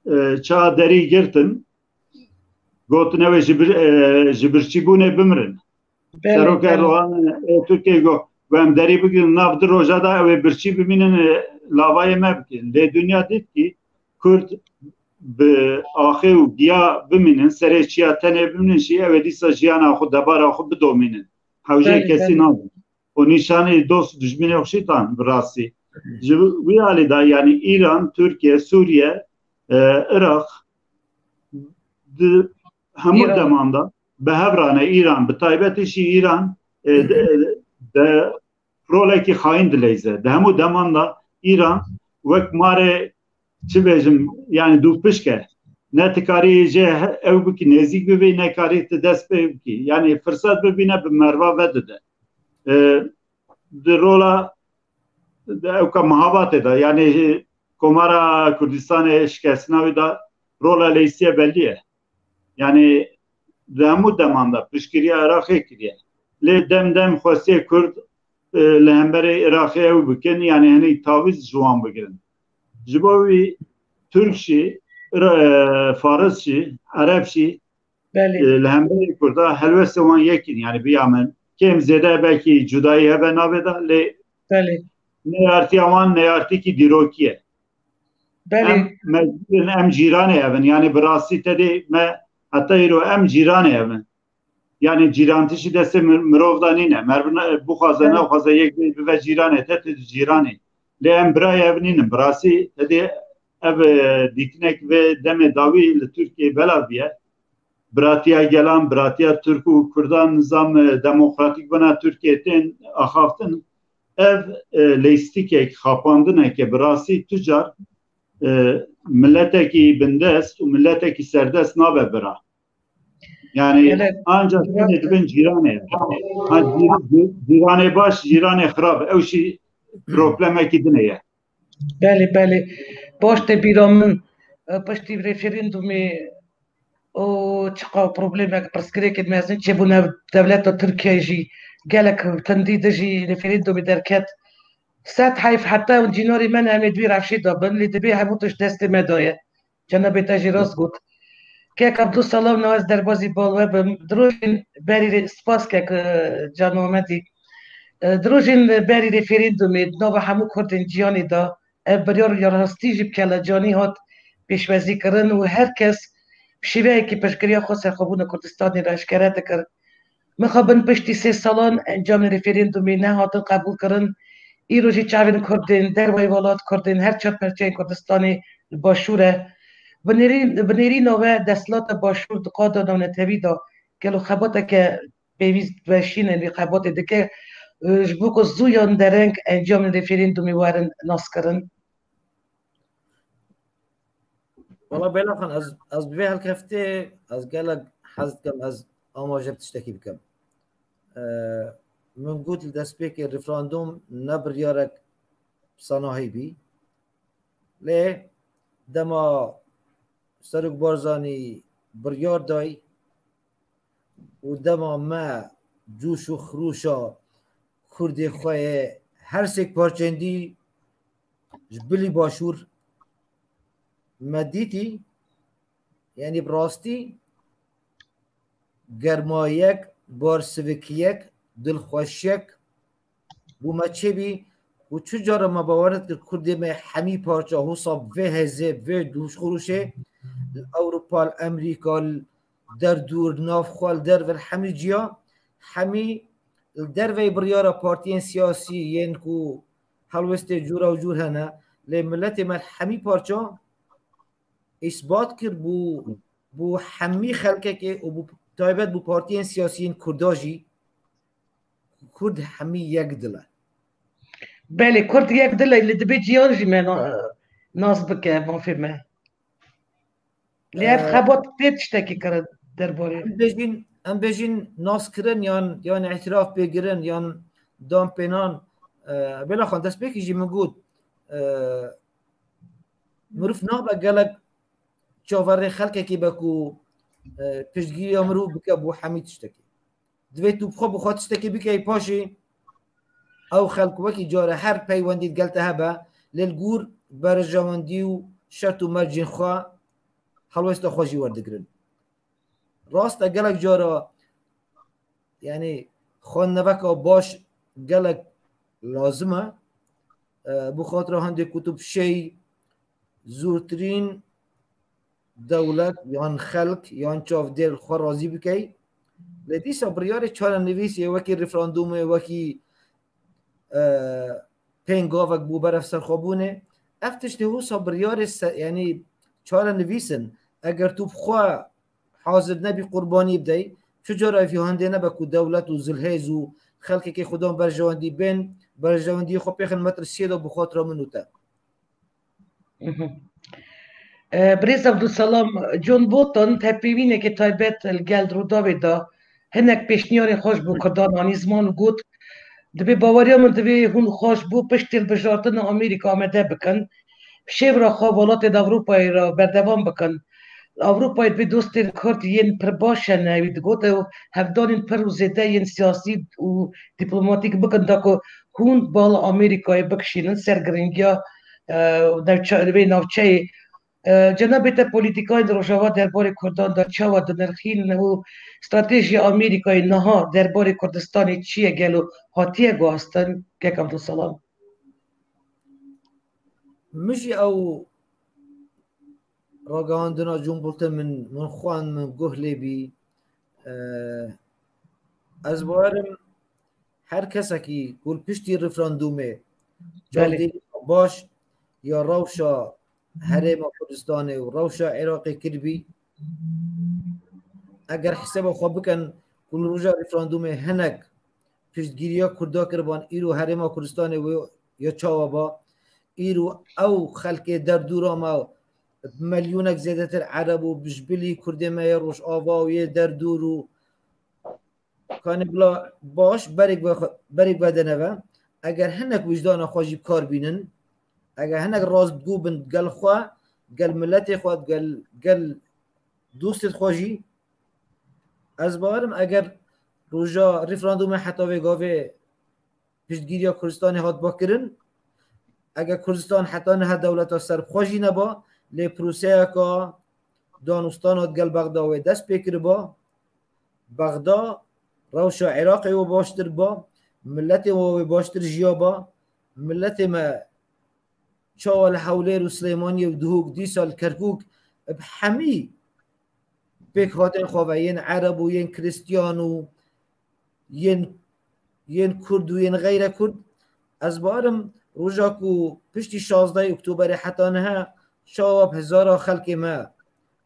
e, çawa derî girtin, gotin ew ê ji bir, e, ji birçîbûnê bimirin. Belê, Serok belê. Erdogan, e, Tirkiyê got, ku em derî bigirin, nav du roja de ew ê birçî bimînin, e, lavayê me bikin. Lê dinya dît kî Kurd bi axê û giya bimînin, serê çiya tenê bimînin jî, ew ê dîsa jiyana xwe, debara xwe bidomînin. Hewceyê Belê, kesî belê. nadin. Û nîşanî dost dijminê xwe jî dan bi rastî. Ji wî alî de, yanî Îran, Tirkiye, Sûriye, e, Iraq, di hemû Îran. deman de bi hev re ne. Îran, bi taybetî jî Îran, e, de, de rolekî xayîn dileyze. Di hemû deman de Îran wek marê, çi bêjim, yani dûpişk e. Ne tu karî jê he-, ew bikî, nêzîk bibî, ne karî tu dest pê bikî. Yani firset bibîne bi merva vedide. E, di rola, di ewka mihabatê de, yani Komara Kurdistanê şikestina wî de rola leysiye bellî ye. Yani di hemû deman de piştgiriya Iraqê kiriye. Lê dem dem xwestiye Kurd e, li hemberê Iraqê ew bikin, yani hinek tavîz ji wan bigirin. Ji bo wî Tirk jî, Ira-, e, Faris jî, Ereb jî, Belê. e, li hemberê Kurda helwestê wan yek in, yani biya min. Kêm zêde belkî cudayî hebe navê de, lê Belê. neyartiya wan neyartîkî dîrokî ye. Belê. Em mecbûr in, em cîranê ev in. Yani bi rastî te dê me heta îro em cîranê ev in. Yani cîrantî jî destê mir-, mirov de nîne. Merv ne-, bixwaze, Evet. nexwaze yek bê bibe cîranê te, tu cîranê. Lê em birayê ev nînin. Bi rastî te dê ev, e, dîtinek vê demê dawî li Tirkiyeyê belav biye. Biratiya gelan, biratiya Tirk û Kurdan nizam, e, demokratîk bina Tirkiyeyê tên axaftin. Ev, e, leyîstîkek, xapandineke bi rastî tu car, e, miletekî bindest û miletekî serdest nabe bira. Yani Evet. ancak Cîran- tenê dibin cîranê. Ha, cî-, cî-, cîranê baş, cîranê xirab. Ew jî problemekî din e. Belê, belê. Baş te bîra min, e, piştî referandumê û çiqa problemek, pirsgirêkên mezin çêbûne dewleta Tirkiyeyê jî gelek tundî dijî referandumê derket. Sed heyf, heta cînarê me ne em ê di vî rewşê de bin, lê divê hemû tişt destê me de ye. Cenabê te jî rast got. Kek Abdulsalam, na ez derbazî bal we bim. Di rojên berî re, spas kek, e, Can Mehmetî. E, di rojên berî referandumê di nava hemû Kurdên cîhanê de ev biryar ya rastî jî bi kelecanî hat pêşwazî kirin û her kes bi şêweyekî piştgiriya xwe serxwebûna Kurdistanê re eşkere dikir. Mixabin piştî sê salan encamên referandumê nehatin qebûlkirin. Îro jî çavên Kurdên dervayî welat, Kurdên her çar perçeyên Kurdistanê li Başûr e. Bi nêrî-, bi nêrîna we desthilata Başûr di qada navnetewî de gelo xebateke pêwîst veşînin wî xebatê dike, e, ji bo ku zû yan dereng encamên referandumê werin naskirin? Wala Bela Xan, ez, ez bi vê helkeftê ez gelek hez dikim, ez amaje bi tiştekî bikim. E, min got li destpêkê referandum ne biryarek sanahî bî. Lê dema Serok Barzanî biryar day û dema me coş û xirûşa Kurdê xwe yê her sêk parçendî ji bilî Başûr me dîtî, yanî bi rastî germayek, barsivikiyek, dilxweşiyek bo me çêbî û çi cara me bawer nedikir Kurdê me hemî parça hosa vê hêzê, vê coş û xirûşê li Ewropa, li Amerîka, li derdûr, navxwe, li derve, li hemî ciya, hemî li derveyî biryara partiyên siyasî yên ku helwestê cûra û cûr hene, lê miletê me li hemî parça îsbat kir bo, bo hemî xelkekê û bo taybet bo partiyên siyasî yên Kurda jî, Kurd hemî yek dil e. Belê, Kurd yek dil e, lê divê ciyan jî me na-, nas bike, mafê me. Lê ev Ee, xebat tê tiştekî kirin derbarê. Em bêjin, em bêjin naskirin yan, yan îtiraf pêgirin yan dan pênan, e, Bela Xan, destpêkî jî min got, e, mirov nabe gelek çaverê xelkekî be ku, e, piştgiriya mirov bike bo hemî tiştekî. Divê tu bi xwe, bi xwe tiştekî bikey, paşê ew xelk wekî care her peywendî digel te hebe, lê li gor berjewendî û şert û mercên xwe helwesta xwe jî werdigirin. Rast e, gelek cara, yanî xwendineveka baş gelek lazim e. E, bi xatira hindê ku tu bi şey zûrtirîn dewlet yan xelk yan çavdêr xwe razî bikey. Lê dîsa biryarê çarenivîsê wekî referandumê, wekî, e, pêngavek bo berevserxwebûnê, ev tiştê wisa biryarê se-, yanî çarenivîs in. Eger tu bi xwe hazir nebî qurbanî bidey, çi cara vî hindê nebe ku dewlet û zilhêz û xelkekê xwedan berjewendî bên, berjewendiyê xwe pêxin metrisiye de bi xatira min û te. Mhm. E, Birêz Abdulselam, John Bolton tepêvîneke taybet li gel Rûdawê da hinek pêşniyarên xweş bo Kurdan anî ziman û got, dibê baweriya min divê hûn xweş bo piştî hilbijartina Amerîka amede bikin, bi şêvra xwe welatên Ewropayê re berdewam bikin. Ewropayê bi dostên Kurd yên pir baş hene, wî digot ew hevdanên pir û zêde yên siyasî û dîplomatîk bikin da ku hûn bala Amerîkayê bikişînin ser giringiya, e, navçe-, vê navçeyê. E, cenabê te polîtîkayên Rojava derbarê Kurdan de çawa dinirxînin û stratejiya Amerîkayê niha derbarê Kurdistanê çi ye, gelo hatiye guhastin? Kek Abdulselam. Min jî ew ragihandina John Bolton min, min xwend, min guh lê bî. E, ez bawerim her kesekî ku li piştî referandûmê çavdêrî baş ya rewşa Herêma Kurdistanê û rewşa Iraqê kiribî, eger heseba xwe bikin ku li roja referandûmê hinek piştgiriya Kurda kiriban, îro Herêma Kurdistanê wê ya çawa ba? Îro ew xelkê derdûra me, milyonek zêdetir Ereb û bijbilî Kurdê me yê Rojava û yê derdûr û kanî bila baş berêk ve, berêk ve deneve. Eger hinek wijdana xwe jî bi kar bînin, eger hinek rastgû bin gel xwe, gel miletê xwe, gel, gel dostê xwe jî, ez bawerim eger roja referandûmê heta vê gavê piştgiriya Kurdistanê hat ba kirin, eger Kurdistan heta niha dewleta serbixwe jî neba, lê proseyeka danûstana digel Bexda wê dest pê kiriba, Bexda rewşa Iraqê wê baştir ba, miletê wê wê baştir jiya ba, miletê me çawa li Hewlêr û Silêmaniyê û Duhok, dîsa li Kerkûk, bi hemî pêkhatên xwe ve, yên Ereb û yên Kristiyan û yên, yên Kurd û yên xeyre Kurd, ez bawerim roja ku piştî şazdeh Oktoberê heta niha çawa bi hezara xelkê me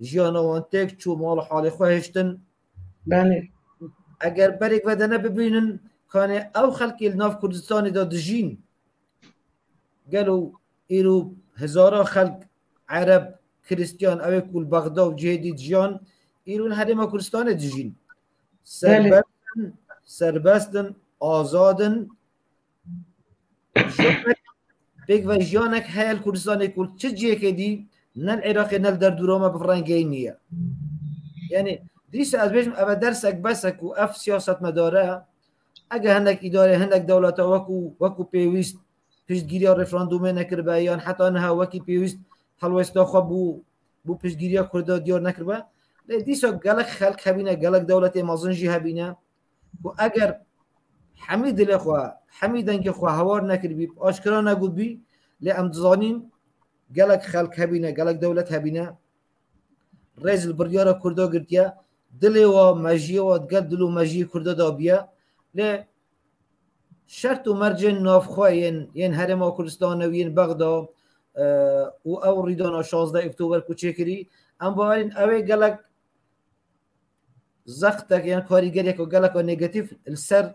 jiyana wan têk çû, mal û halê xwe hiştin. Belê. Eger berêk vedene bibînin, kanê ew xelkê li nav Kurdistanê de dijîn, gelo îro hezara xelk, Ereb, Kristiyan, ew ê ku li Bexda û cihê dî dijiyan, îro li Herêma Kurdistanê dijîn. Belê. Serbest in, serbest in, azad in. Jiyanek, pêk ve jiyanek heye li Kurdistanê ku çi cihekê dî, ne li Iraqê, ne li derdora me bi rengeyî niye. Yani, dîsa ez bêjim, ev e dersek bes e ku ev siyasetmedare, eger hinek îdare, hinek dewleta wekû, wekû pêwîst, piştgiriya referandûmê nekiribe, yan heta niha wekî pêwîst helwesta xwe bû, bû piştgiriya Kurda diyar nekiribe. Lê dîsa gelek xelk hebîne, gelek dewletê mezin jî hebîne ku eger hemî dilê xwe, hemî dengê xwe hewar nekiribî, aşkera negotbî, lê em dizanîn gelek xelk hebîne, gelek dewlet hebîne, rêz li biryara Kurda girtiye, dilê wa, mejiyê wa digel dil û mejiyê Kurda de biye. Lê şert û mercên navxwe yên, yên Herêma Kurdistanê û yên Bexda, e, û ew rîdana şazdeh Oktober ku çêkirî, em bawerîn ew ê gelek zextek yan karîgeriyeke geleka negatîf li ser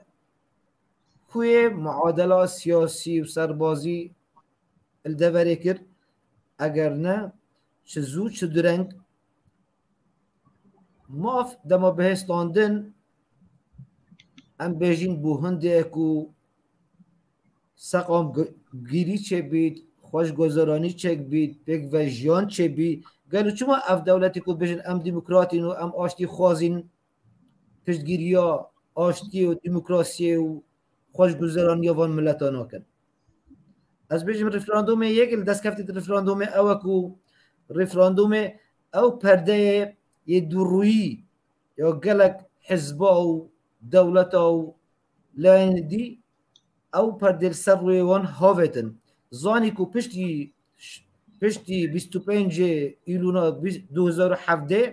ku yê muadela siyasî û serbazî li deverê kir. Eger ne, çi zû çi direng maf dema bihêstandin, em bêjin bû hindê ku seqam gi-, girî çêbît, xweşguzeranî çêbît, pêkvejiyan çêbî. Gelo çima ev dewletê ku bêjin em demokratîn û em aştî xwazîn, piştgiriya aştiyê û demokrasiyê û xweşguzeraniya van mileta nakin? Ez bêjim, referandûmê yek li destkeftê referandûmê ew e ku referandûmê ew perdeyê yê dûrûyî ya gelek hizba û dewleta û layên dî, ew perdê li ser rûyê wan havêtin. Zanî ku piştî, piştî bîst û pêncê Îlûna du hezar û hevdeh,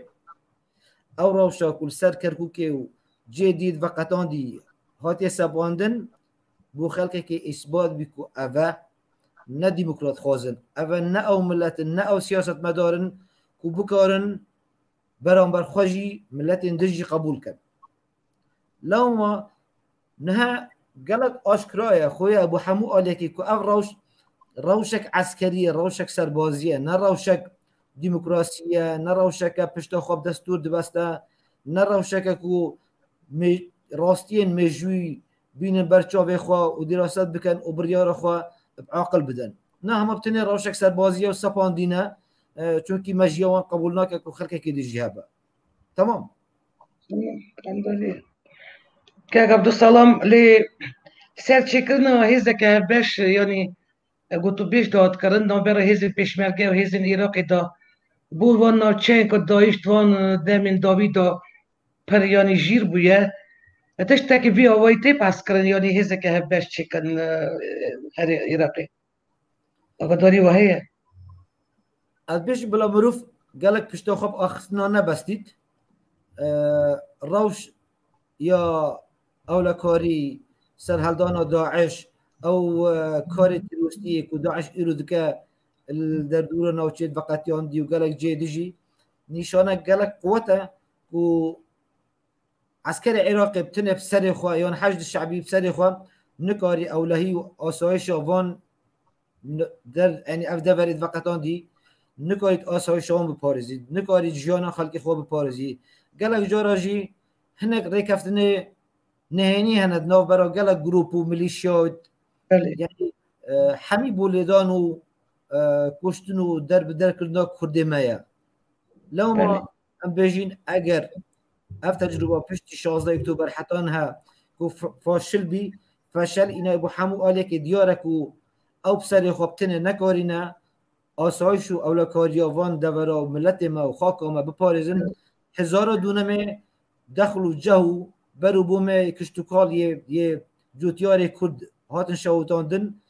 ew rewşa ku li ser Kerkûkê û cê dî veqetandî hatiye sepandin, bû xelkekê îsbat bî ku ev e ne demokrat xwazin, ev e ne ew milet in, ne ew siyasetmedar in ku bikarin beramber xwe jî miletên din jî qebûl kin. Lewma niha gelek aşkira ye, xuya bû hemû aliyekî ku ev rewş, rewşek eskerî ye, rewşek serbazî ye, ne rewşek demokrasî ye, ne rewşeke pişta xwe bi destûr dibeste, ne rewşeke ku mê-, rastiyên mêjûyî bînin ber çavê xwe û dîraset bikin û biryara xwe bi aqil bidin. Na hema bi tenê rewşek serbazî ye û sepandî ne, e, çunkî me jiya wan qebûl nake ku xelkekê dî jî hebe. Tamam. Kek Abdulsalam, lê serçêkirina hêzeke hevbeş, yanî, e, gotûbêj dihat kirin navbera hêzên pêşmerge û hêzên Iraqê de, bo van navçeyên ku DAIŞ di van, e, demên dawî de pir, yanî, jîr bûye. E, tiştekî vî awayî tê behs kirin, yanî hêzeke hevbeş çêkin, e, herê Iraqê? Agadarî we heye? Ez bêjim bila mirov gelek pişta xwe bi axistina nebestît. E, rewş ya ewlekarî, serheldana DAIŞ, ew, e, karê terorîstiyê ku DAIŞ îro dike li derdora navçeyê veqetiyandî û gelek cihê dijî nîşanek gelek quwet e ku eskerê Iraqê bi tenê bi serê xwe yan Heşd Şebî bi serê xwe nikarî ewlehî û asayişa van n-, der, yanî ev deverê veqetandî nikarî asayişa wan biparêzî, nikarî jiyana xelkê xwe biparêzî. Gelek cara jî hinek rêkeftinê nehênî hene di navbera gelek grûp û milîşya, Belê. Yanî, e, hemî bo lêdan û, e, kuştin û derbiderkirina Kurdê me ye. Lewma Belê. Em bêjîn, eger ev tecrûba piştî şazdeh Oktober heta niha ku f-, faşil bî, feşel îne bo hemû aliyekê diyar e ku ew bi serê xwe bi tenê nekarîne asayîş û ewlekariya van devera û miletê me û xaka me biparêzin. Hezara dûnemê dexl û ceh û ber û bo me kişt û kal yê, yê cotyarê Kurd hatin şewitandin.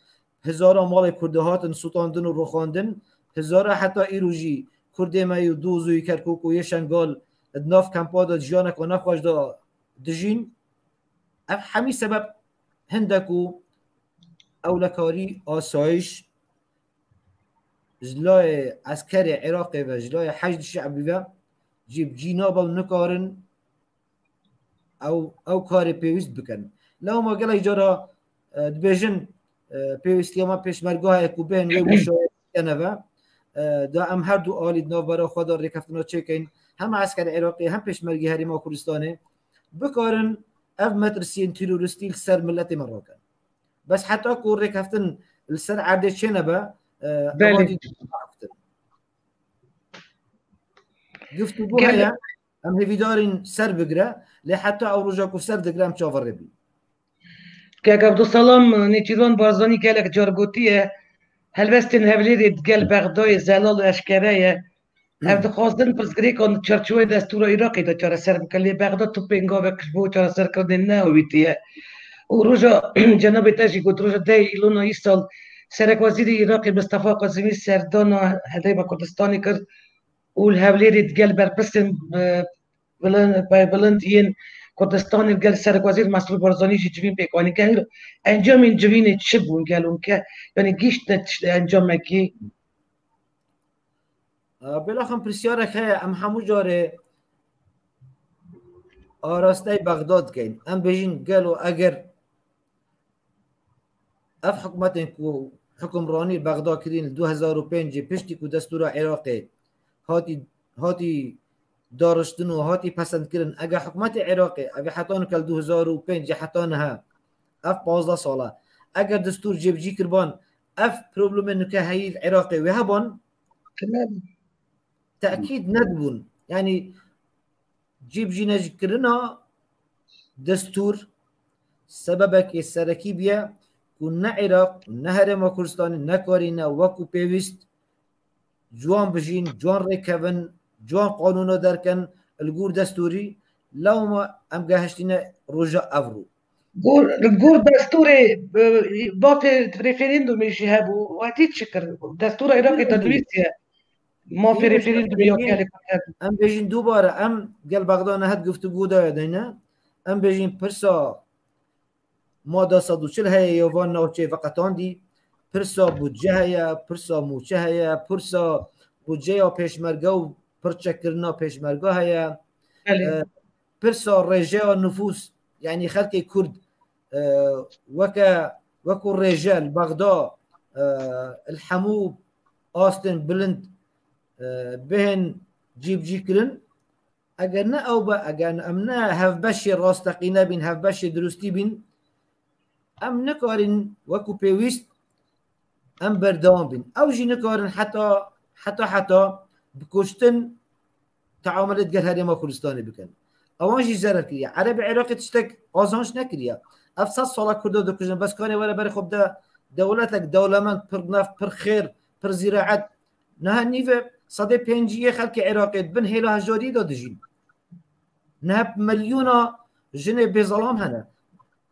Hezara malê Kurdî hatin sûtandin û rûxandin. Hezara heta îro jî Kurdê me yê Dûzû, yê Kerkûk û yê Şengal di nav kempa de jiyaneke nexweş de dijîn. Ev hemî sebeb hindek û ewlekarî asayîş ji layê eskerê Iraqê ve, ji layê Heşd Şe'bî ve cî bi cî nabe û nikarin ew, ew karê pêwîst bikin. Lewma gelek cara, e, dibêjin, e, pêwîstiya me pêşmerga heye ku bên wê muşawere bikene ve. E, da em her du alî di navbera xwe de rêkeftina çêkeyin. Hem eskerê Iraqê hem pêşmergê Herêma Kurdistanê bikarin ev metirsiyên terorîstî li ser miletê me rakin. Bes heta ku rêkeftin li ser erdê çênebe, e, Belê. Ewa dî Giftûgû Gel- heye, em hêvîdarîn ser bigire, lê heta ew roja ku ser digire em çaverê bîn. Kek Abdulsalam, Nêçîrvan Barzanî gelek car gotiye, helwestên Hewlêrê digel Bexdayê zelal û eşkere ye. Ev dixwazin pirsgirêkan di çarçoyê destûra Iraqê de çareser bikin, lê Bexda tu pêngavek ji bo çareserkirinê neawîtiye. Û roja cenabê te jî got, roja deh Îlona îsal Serekwezîrê Iraqê Mistefa Kazimî serdana Herêma Kurdistanê kir û li Hewlêrê digel berpirsên, e, bilind, bilind yên Kurdistanê digel Serekwezîr Mesrûr Barzanî jî civîn pêk anî. Encamên civînê çi bûn gelo ke, yanî gihîştine tişt encamekî? Bêlaxim pirsyarek heye, em hemû carê arasteyê Bexdad dikeyin. Em bêjin gelo eger ev hikûmetên ku hukimranî Bexda kirîn li du hezar û pêncê piştî ku destûra Iraqê hatî, hatî dariştin û hatî pesendkirin, eger hikûmetê Iraqê ev ê heta nika li du hezar û pêncê heta niha ev pazdeh sal e, eger destûr cêbicî kiriban, ev problemê nika heyî li Iraqê wê heban? Tekîd nedibûn. Yanî cîbicînekirina destûr sebebekê serekî bûye ku ne Iraq û ne Herêma Kurdistanê nekarîne wekû pêwîst ciwan bijîn, ciwan rêkevin, ciwan qanûna derken li gor destûrî. Lewma em gehiştîne roja evro. Gor, li gor destûrê, e, mafê referandumê jî hebû. Wetî çi kir? Destûra Iraqê te dinivîsiye. Mafê referandumê ya gelê Kurd hebû. Em bêjin dubare, em gel Bexda nehet guftûgû daye dayne. Em bêjin pirsa mada sed û çil heye ya van navçeyê veqetandî. Pirsa budce heye, pirsa mûçe heye, pirsa budceya pêşmerge û pirçekirina pêşmerge heye. Belê. E, pirsa rêjeya nifûs, yanî xelkê Kurd, e, weke, wekû rêje li Bexda, e, li hemû astên bilind, e, bihên cîbicî kirin. Eger ne ew be, eger em ne hevbeşê rasteqîne bîn, hevbeşê dirustî bîn, em nikarîn wekû pêwîst em berdewam bîn. Ew jî nikarin heta heta heta bi kuştin teamulê digel Herêma Kurdistanê bikin. Ewan jî zerer kiriye. Erebê Iraqê tiştek qazanç nekiriye. Ev sed sala Kurda dikujin. Bes kanê were berê xwe bide dewletek dewlemend, pir neft, pir xêr, pir zîraet. Niha nîve sedê pêncî yê xelkê Iraqê di bin hêla hejdariyê de dijîn. Niha milyona jinê bêzelam hene.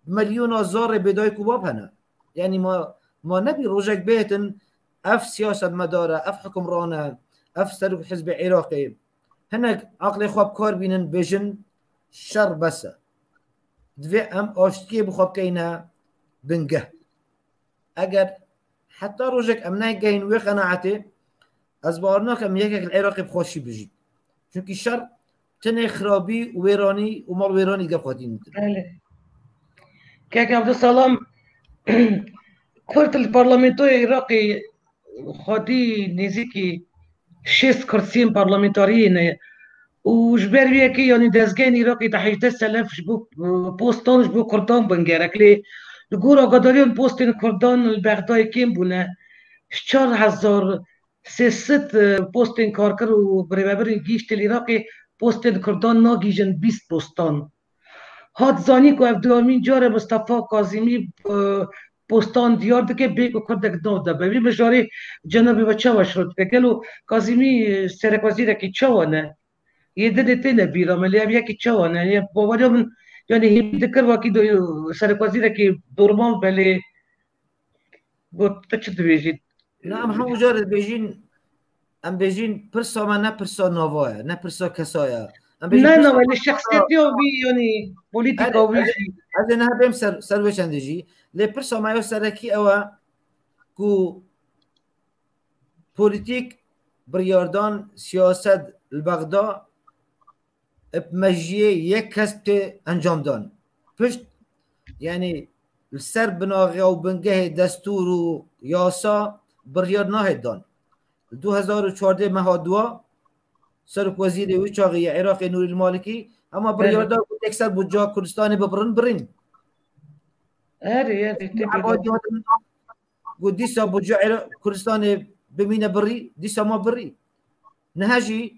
Milyona zarê bêdayik û bab hene. Yanî ma, ma nebî rojek bêtin ev siyasetmedar e, ev hukimran e, ev serok hizbê Iraqê. Hinek aqlê xwe bi kar bînin, bêjin şer bes e. Divê em aştiyê bi xwe bikeyne bingeh. Eger heta rojek em negehîn wê qenaetê, ez bawer nakim yekek li Iraqê bi xweşî bijî. Çunkî şer tenê xirabî û wêranî û malwêranî digel xwe tînin. Belê. Kek Abdulsalam, Kurd li parlamentoyê Iraqê xwedî nêzîkî şêst kursiyên parlamentariyê ne. Û ji ber wê yekê, yanî dezgehên Iraqê de hejdeh selef ji bo, e, postan ji bo Kurdan bûn gerek. Lê li gor agadariyan postên Kurdan li Bexdayê kêm bûne. Ji çar hezar sê sed, e, postên karker û birêvebirên gihîştê li Iraqê postên Kurdan nagihîjin bîst postan. Hat zanîn ku ev duemîn car e Mistefa Kazîmî, e, postan diyar dike, bê ku kurdek di nav de be. Vî mijarê cenabê we çawa şiro dike? Gelo Kazîmî, e, serekwezîrekî çawa ne? Yê dinê têne bîra me, lê ev yekî çawa ne? Yê baweriya min, yanî hêvî dikir wekî do-, serekwezîrekî normal be, lê got, tu çi dibêjî? Na, em hemû carê dibêjin, em bêjin pirsa me ne pirsa nava ye, ne pirsa kesa ye. Em bêjin Ne, pirsa na, wele şexsiyetiya wî, yanî polîtîka Erê, wî ez, jî. Ez ê niha bêm ser, ser wê çendê jî. Lê pirsa me ya serekî ew e ku polîtîk, biryardan, siyaset li Bexda bi mejiyê yek kes tê encamdan. Pişt, yanî li ser binaxeya û bingehê destûr û yasa biryar nahê dan. Li du hezar û çardeh meha dua, serokwezîrê wî çaxê yê Iraqê Nûrî Malikî, hema Belê. biryar da ku yekser budca Kurdistanê bibirin, birîn. Erê, erê, tê Ema bêdar. diyatin, ku dîsa budca Ira-, Kurdistanê bimîne birî, dîsa ma birî. Niha jî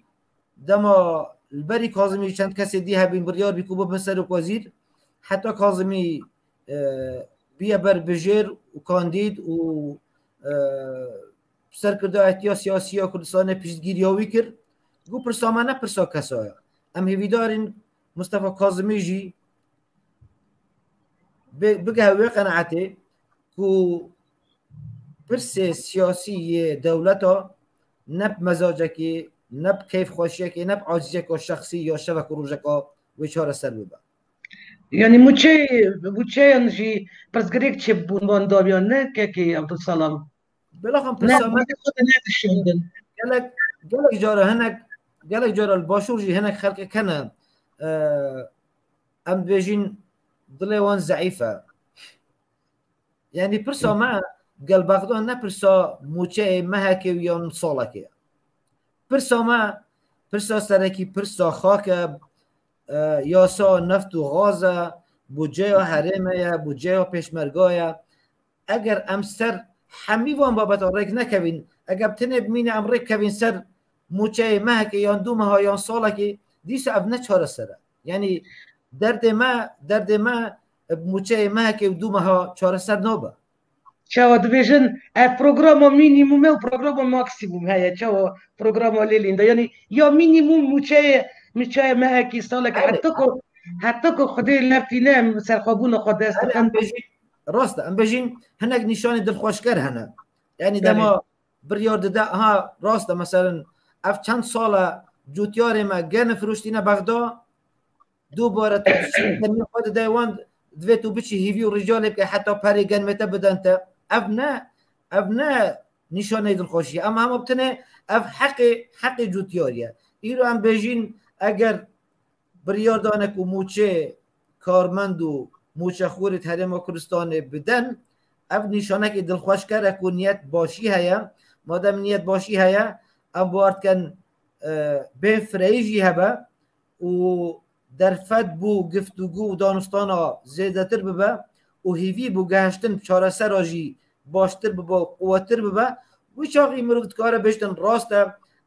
dema li berî Kazimî çend kesê dî hebîn, biryar bî ku bibin serokwezîr, heta Kazimî, e, biye berbijêr û kandîd û, e, serkirdayetiya siyasî ya Kurdistanê piştgîriya wî kir. Got, pirsa me ne pirsa kesa ye. Em hêvîdar in Mustafa Kazimî jî bi-, bigehe wê qenaetê ku pirsê siyasî yê dewleta ne bi mezacekê, ne bi keyfxweşiyekê, ne bi aciziyeka şexsî ya şevek û rojeka wê çareser bibe. Yanî mûçeyê, mûçeyan jî pirsgirêk çêbûn van dawiyan ne kekê Abdulsalam? Belaxan Ne, pirsa me xwe de nedişandin. Gelek, gelek cara hinek, gelek cara li başûr jî hinek xelkek hene, e, em dibêjin dilê wan zeîf e. Yanî pirsa me gel Bexda ne pirsa mûçeyê mehekê û yan salekê ye. Pirsa me, pirsa serekî, pirsa xak e, e, yasa neft û gaz e, budceya herême ye, budceya pêşmerga ye. Eger em ser hemî van babeta rêk nekevin, eger tenê bimîne em rêk kevin ser mûçeyê mehekê yan du meha yan salekê, dîsa ev ne çareser e. Yanî derdê me, derdê me bi mûçeyê mehekê û du meha çareser nabe. Çawa dibêjin, ev programa mînîmum e û programa maksîmum heye. Çawa programa lê lînda? Yanî ya mînîmum mûçeyê, mûçeyê mehekî, salekî, Erê. heta ku, heta ku Xwedê lertîne em serxwebûna xwe dest Erê, dixin. Em bêjin, rast e, em bêjin hinek nîşanê dilxweşker hene. Yanî Erê. dema biryar dide, ha, rast e, meselen, ev çend sal e cûtyarê me gene firoştîne Bexda, dubare tu diçî, tenê xwe dide wan, divê tu biçî hîvî û ricalê bike heta perê genmê te biden te. Ev ne, ev ne nîşaneyê dilxweşî. Em hema bi tenê ev heqê, heqê cûtyarî ye. Îro em bêjin, eger biryar dane ku mûçê karmend û mûçexorê di Herêma Kurdistanê biden, ev nîşanekê dilxweşker e ku niyet başî heye. Madem niyet başî heye, em bawer dikin, e, bê fireyî jî hebe û derfet bo giftûgû û danûstana zêdetir bibe û hêvî bo gehiştin çaresera jî baştir bibe û quwettir bibe. Wî çaxî mirov dikare bêjtin rast e,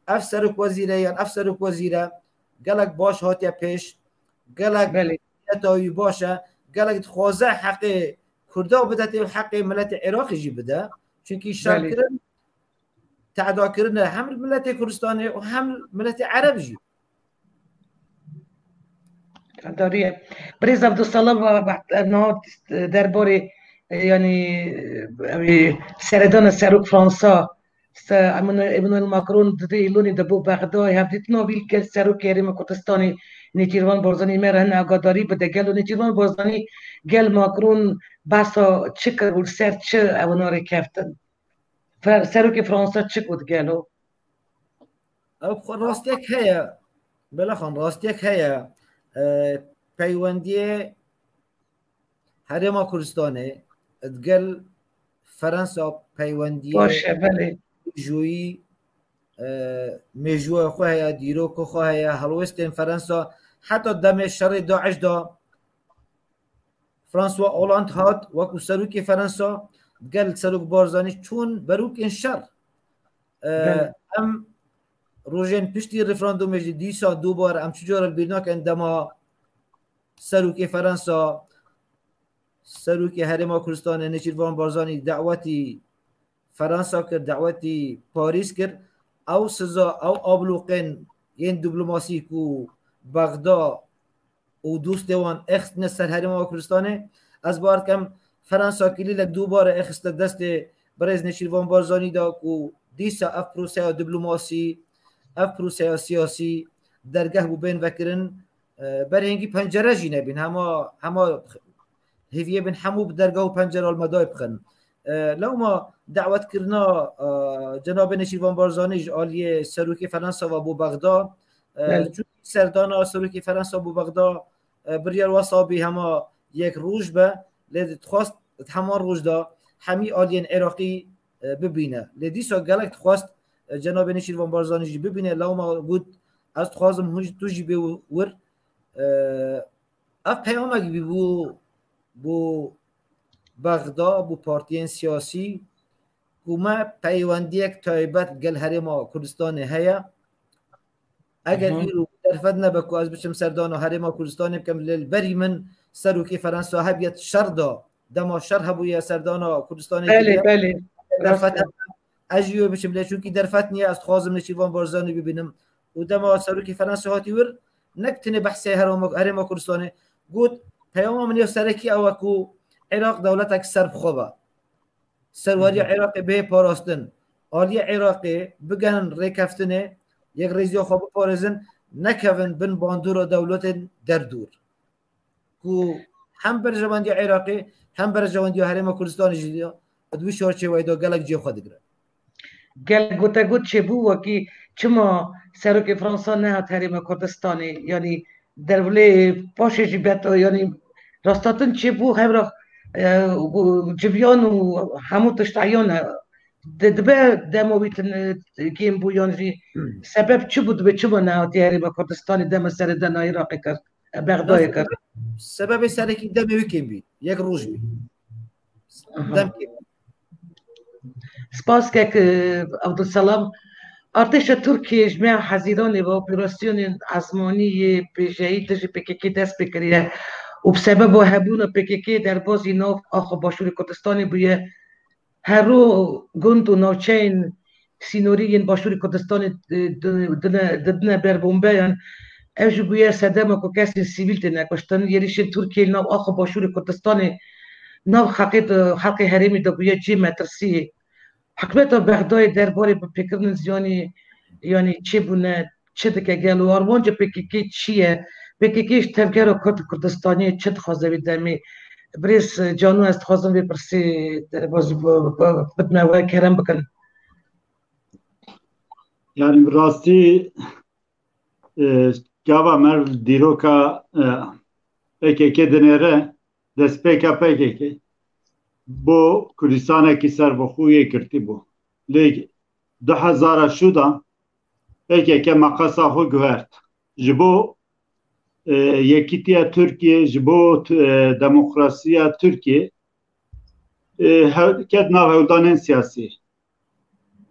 ev serokwezîr e yan ev serokwezîr e, gelek baş hatiye pêş, gelek Belê. niyeta wî baş e, gelek dixwaze heqê Kurda bide tê û heqê miletê Iraqê jî bide. Çunkî Belê. şerkirin, te'dakirin e hem li miletê Kurdistanê û hem li miletê Ereb jî. Darî ye. Birêz Abdulsalam va, va, niha derbarê, e, yanî, e, ew ê seredana serok Fransa, se-, Emmanuel, Emmanuel Macron di vê îlonê de bo Bexda, hevdîtina wî gel serokê Herêma Kurdistanê Nêçîrvan Barzanî me re hin agadarî bide. Gelo Nêçîrvan Barzanî gel Macron behsa çi kir û li ser çi ewana rêkeftin? Fer-, serokê Fransa çi got gelo? Ew xwe rastiyek heye. Belaxan rastiyek heye. E, peywendiyê Herêma Kurdistanê digel Fransa peywendiyê Baş e, belê. jûyî, e, mêjûya xwe heye, dîroka xwe heye, helwestên Fransa heta demê şerê DAIŞ de François Hollande hat wekî serokê Fransa, digel serok Barzanî çûn berûkên şer. E, Belê. em rojên piştî referandumê jî dîsa dubare em çi cara li bîr nakin dema serokê Fransa, serokê Herêma Kurdistanê Nêçîrvan Barzanî dawetî Fransa kir, dawetî Parîs kir. Ew siza, ew ablûqên yên diplomasî ku Bexda û dostê wan existine ser Herêma Kurdistanê. Ez bawer dikim Fransa kilîlek dubare existe destê birêz Nêçîrvan Barzanî de ku dîsa ev proseya diplomasî, ev proseya siyasî dergeh bû bên vekirin. E, berhêngî pencere jî nebîn. Hema, hema hêviyê bin hemû bi dergeh û pencera li me dayê bixin. E, lewma dawetkirina, e, cenabê Nêçîrvan Barzanî ji aliyê serokê Fransa ve bo Bexda, e, Belê. çunkî serdana serokê Fransa bo Bexda, e, biryar wesa bî hema yek roj be, lê dixwest di heman roj de hemî aliyên Iraqî, e, bibîne. Lê dîsa gelek dixwest, e, cenabê Nêçîrvan Barzanî jî bibîne, lewma got, ez dixwazim hûn jî, tu jî bê wir. E, ev peyamek bî bo, bo Bexda, bo partiyên siyasî, ku me peywendiyek taybet gel Herêma Kurdistanê heye. Eger Hı hı. îro derfet nebe ku ez biçim serdana Herêma Kurdistanê bikim, lê li berî min serokê Fransa hebiye şer da, dema şer hebûye serdana Kurdistanê Belê, kiriye. belê. Derfet Rast e. hebe, ez jî wê biçim lê, çunkî derfet niye, ez dixwazim Nêçîrvan Barzanî bibînim. Û dema serokê Fransa hatî wir, nek tenê behsê Herêma, Herêma Kurdistanê, got, peyama min ya serekî ew e ku Iraq dewletek serbixwe be. Serweriya Hı hı. Iraqê bihê parastin. Aliyê Iraqê bigehin rêkeftinê, yekrêziya xwe biparêzin, nekevin bin bandora dewletên derdor. Ku hem berjewendiya Iraqê, hem berjewendiya Herêma Kurdistanê jî di wî çarçêweyê de gelek cihê xwe digire. Gelek gotegot çêbû, wekî çima serokê Fransa nehat Herêma Kurdistanê, yanî dervlê paşê jî bet, yanî rastatin çêbû, hevra, e, civiyan û hemû tişt eyan e. Di-, dibe dema wî tin, e, kêm bû, yan jî sebeb çi bû, dibe çima nehatiye Herêma Kurdistanê dema seredana Iraqê kir, e, Bexdayê kir? Sebebê serekî demê wî kêm bî. Yek roj bî. Aha. Dem kêm bî. Spas kek, e, Abdulselam. Artêşa Tirkiyê ji me Hezîranê ve operasyonên ezmanî yê pêjeyî dijî P K K dest pê kiriye û bi sebeba hebûna P K K derbazî nav axa Başûrê Kurdistanê bûye. Her ro gund û navçeyên sînorî yên Başûrê Kurdistanê, e, di-, dine, didine ber bombeyan. Ev jî bûye sedema ku kesên sivîl têne kuştin. Êrîşên Tirkiyê li nav axa Başûrê Kurdistanê nav xelkê de, xelkê herêmê de bûye cihê metirsiyê. Hikûmeta Bexdayê derbarê bipêkirina ziyanê, yanî çêbûne, çi dike gelo? Armanca P K K çi ye? P K K ji tevgera Kurd û Kurdistanê çi dixwaze vê demê? Birêz Cano, ez dixwazim vê pirsê te baz-, b-, b-, bidime we, kerem bikin. Yani bi rastî, e, gava me dîroka, e, P K K dinêre, destpêka P K K bo Kurdistanekî serbixwe yê girtî bû. Lê du hezar û şeş de P K K meqasa xwe guhert. Ji bo, e, yekîtiya Tirkiyê, ji bo, e, demokrasiya Tirkiyê, e, hew-, ket nav hewldanên siyasî.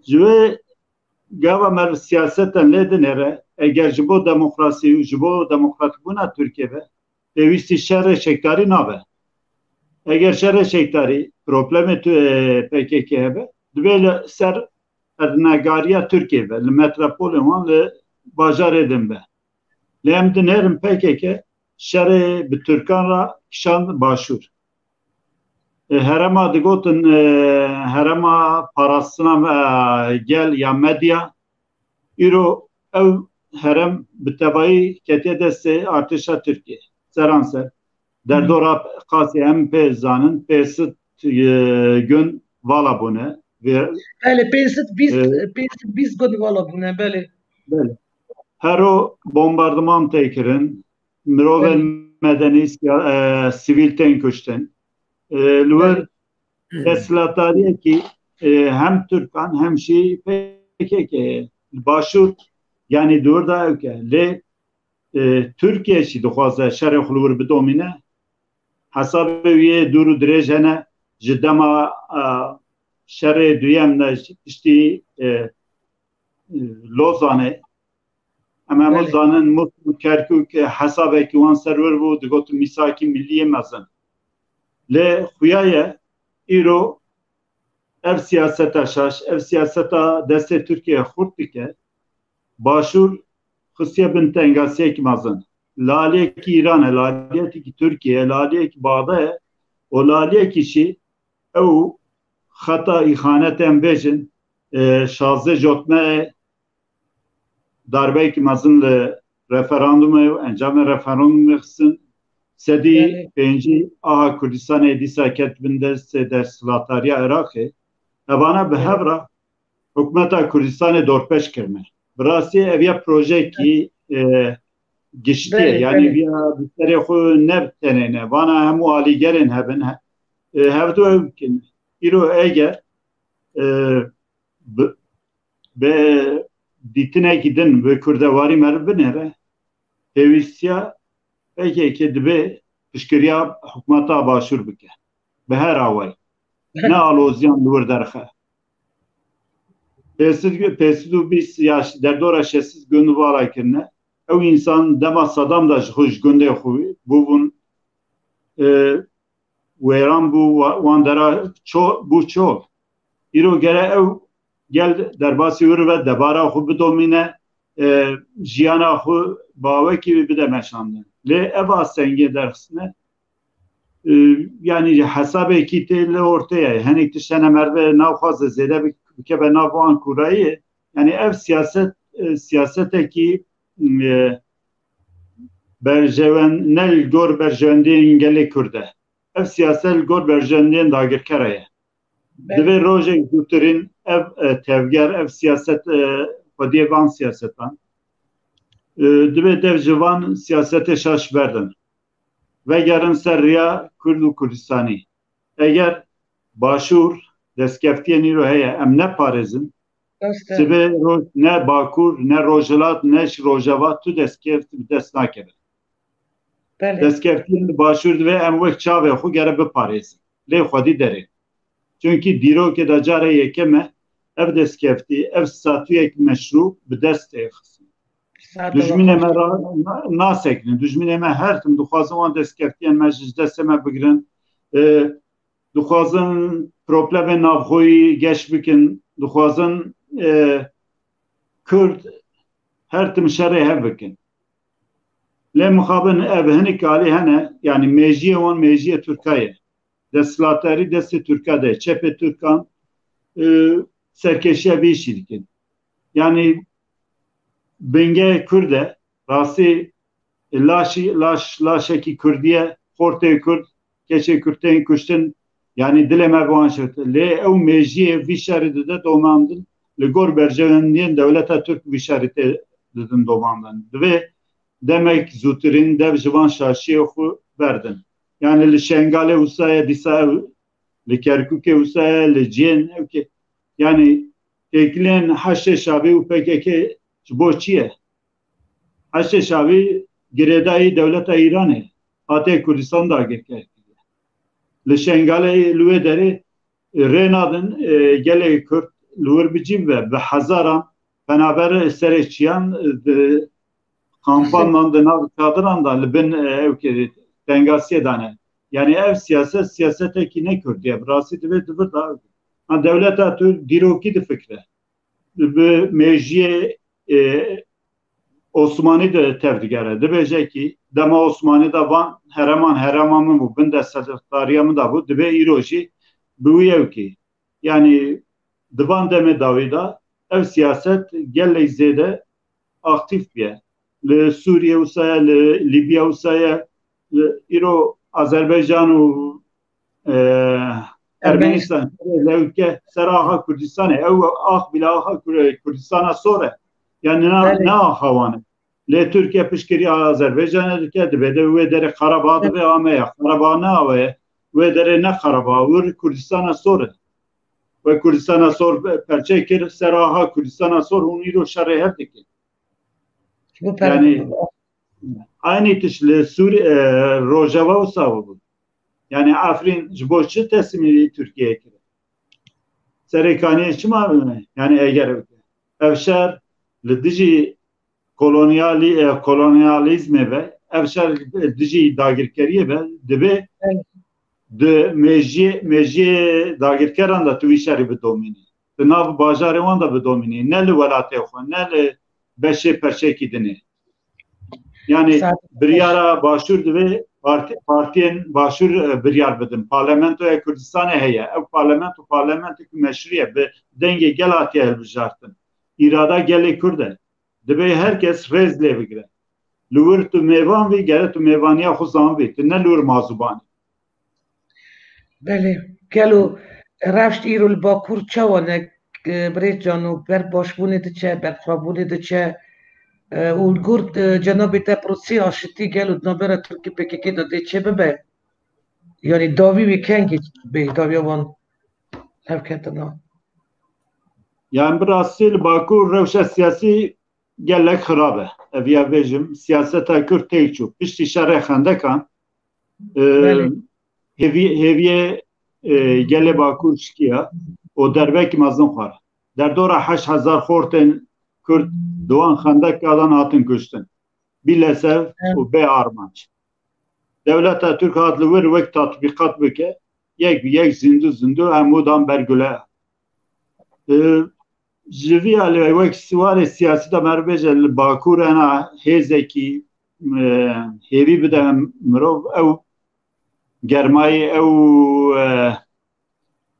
Ji wê gava me siyaseten lê dinêre, eger ji bo demokrasî û ji bo demokratbûna Tirkiye be, pêwîstî şerê çekdarî nabe. Eger şerê çekdarî problemê tu, e, P K K hebe, divê li ser erdnegariya Tirkiye be, li metropolên wan, li bajarê din be. Lê em dinêrin P K K şerê bi Tirkan re kişand başûr. E, herema digotin, e, herema parastina, e, gel ya medya, îro ew herem bi tevayî ketiye destê artêşa Tirkiye. Seranser. Derdora qasî em pê zanin, pênc sed, e, gun vala bûne. Vê Belê, pênc sed bîst, E, pênc sed bîst gun vala bûne, belê. Belê. Hero bombardiman tê kirin, mirovên Belê. medenî, siya-, e, sivîl tên kuştin. E, li wir Belê. desthilatdariyekî, e, hem Tirkan hem jî P K K ye. Li başûr, yanî di wir de ew ke. Lê, e, Tirkiye jî dixwaze şerê xwe li wir bidomîne. Hesabê wî yê dûr û dirêj hene. Ji dema, e, şerê duyem de ji piştî, e, e, Lozanê, em hemû Belê. zanin Musul û Kerkûk, e, hesabekî wan ser wir bû, digotin mîsakî millî yê mezin. Lê xuya ye, îro ev siyaseta şaş, ev siyaseta destê Tirkiye xurt dike, başûr xistiye bin tengasiyekî mezin. Li aliyekî Îran e, li aliyekî Tirkiye ye, li aliyekî Baxda ye û li aliyekî jî ew xeta îxanetê em bêjin, e, şazdeh jotme darbeyekî mezin li referandumê û encamê referandumê xistin. Sedî Belê. pêncî aha Kurdistanê dîsa ket bin destê desthilatdariya Iraqê. Evana bi Belê. hev re hikûmeta Kurdistanê dorpêç kirine. Bi rastî ev ya projeyekî, e, giştî ye. Belê, Yanî belê. viya bi serê xwe ne tenê ne. Vana hemû alîgerên hebin, he-, e, hevdu ew bikin. Îro eger, e, bi, bi dîtinekî din bi kurdewarî meriv binêre, pêwîstiya P K K dibe piştgiriya hikûmeta başûr bike. Bi her awayî. Ne aloziyan li wir derxe. Pênc sed, pênc sed û bîst yaş derdora şeş sed gund vala kirine. Ew însan dema Saddam da ji xwe ji gundê xwe bûbûn, e, wêran bû, wa-, wan dera ço-, bû çol. Îro gere ew gel derbasî wir ve debara xwe bidomîne, e, jiyana xwe bawekî bide meşandin. Lê ev astengê derxistine, e, yanî hesabekî tê li ortê ye. Hinek tişt hene merve navxwaze zêde bik-, bikeve nav an kûrayiyê. Yanî ev siyaset, e, siyasetekî, e, berjewen-, ne li gor berjewendiyên gelê Kurd e. Ev siyaset li gor berjewendiyên dagirkera ye. Belê. Divê rojek zûtirîn ev, e, tevger, ev siyaset, e, xwediyê van siyasetan, e, divê dev ji van siyasetê şaş berdin. Vegerin ser riya Kurd û Kurdistanî. Eger başûr destkeftiyên îro heye, em neparêzin, Rast e. sibê roj-, ne Bakur, ne Rojhilat, ne jî Rojava tu destkeft bi dest nakeve. Belê. Destkeftiyên li başûr divê em wek çavê xwe gere biparêzin. Lê xwedî derê. Çunkî dîrokê de cara yekem e, ev destkeftî, ev statuyek meşrû bi dest tê xistin. Sağ Dijminê me ra-, na-, nasekinin. Dijminê me her tim dixwazin wan destkeftiyên me ji destê me bigirin. E, dixwazin problemê navxweyî geş bikin. Dixwazin, e, Kurd her tim şerê hev bikin. Lê mixabin ev hinek alî hene, yanî mêjiyê wan mêjiyê Tirka ye. Desthilatdarî destê Tirka de ye. Çepê Tirkan, e, serkeşiya vê işî dikin. Yanî bingehê Kurd e, rastî laşî, laş, laşekî Kurdî ye, xortê Kurd, keçê Kurd tên kuştin, yanî dilê me bi wan şewt. Lê ew mêjiyê vî şerî dide domandin, li gor berjewendiyên dewleta Tirk vî şerî tê didin domandin. Divê demek zûtirîn dev ji van şaşiyê xwe berdin. Yanî li Şengalê wisa ye, dîsa ev li Kerkûkê wisa ye, li cihên ew ke, yanî têkilên Heşdê Şabî û P K K ji bo çi ye? Heşdê Şabî girêdayî dewleta Îranê, hatiye Kurdistan dagirker kiriye. Li Şengalê li wê derê rê nadin, e, gelê Kurd li wir bi cî bibe, bi hezaran penaber serê çiyan, e, di kampan de, di nav çadiran de, li bin, e, ew ke tengasiyê de ne. Yani ev siyaset, siyasetekî ne Kurdî ye. Bi rastî divê di vir de. Ha, dewleta tu dîrokî difikire. Bi mêjiyê, e, Osmanî de tevdigere. Dibêje ki dema Osmanî de van hereman, herema min bû, bin desthilatdariya min de bû, dibê îro jî bi wî ew ki. Yani di van demê dawî de ev siyaset gelek zêde aktîf bûye. Li Sûriye wisa ye, li Libya wisa ye, li îro Azerbaycan û, e, Ermenistan, lewke ser axa Kurdistanê. Ew ax bile axa Kur-, Kurdistana sor e. Yani ne, Belê. ne axa wan e. Lê Tirkiye piştgirî Azerbaycanê dike, dibe de wê derê Qarabağ dibe ameya. Qarabağ ne awe ye. Wê derê ne Qarabağ, wir Kurdistana sor e. Wê Kurdistana sor perçe kir, ser axa Kurdistana sor hûn îro şerê hev dikin. Bu Yani, aynî tişt li Sûri-, e, Rojava wisa bû. Yani Efrîn ji bo çi teslîmî Tirkiyeyê kir? Serê kaniyê çima bime? Yani eger ev şer li dijî kolonyalî-, e, kolonyalîzmê be, ev şer li dijî dagirkeriyê be, dibe Evet. di mêjiyê, mêjiyê dagirkeran de tu wî şerî bidomînî. Di nav bajarê wan de bidomînî. Ne li welatê xwe, ne li beşê perçekî dinê. Yani Saet biryara başûr divê parti-, partiyên başûr, e, biryar bidin. Parlamentoya Kurdistanê heye. Ew parlamento, parlamentek meşrû ye. Bi dengê gel hatiye hilbijartin. Îrada gelê Kurd e. Divê her kes rêz lê bigire. Li wir tu mêvan bî, gere tu mêvaniya xwe zanbî. Tu ne li wir mazûban î. Belê. Gelo rewşt îro li Bakur çawa ne, e, birêz Cano, ber başbûnê diçe, ber xirabûnê diçe, e, û li gor, e, cenabê te prosesê aşitî gelo di navbera Tirkî P K K de dê çêbibe? Yanî dawî wê kengî bê, dawiya wan hevketina? Yani bi rastî li Bakur rewşa siyasî gelek xirab e. Ev ya bêjim, siyaseta Kurd têk çû. Piştî şerê xendekan, e, Belê. hêvî-, hêviyê, e, gelê Bakur şikiya û derbekî mezin xwar. Derdora heşt hezar xortên Kurd di wan xendekadan hatin kuştin. Bî lesev Evet. û bê armanc. Dewleta Türk hat li wir wek tatbîqat bike, yek bi yek, zindû zindû hemû dan ber gule. E, ji vî alî wek siwarê siyasî de me re bêje li Bakur hena hêzekî, e, hêvî bide mirov, ew germayî, ew, e,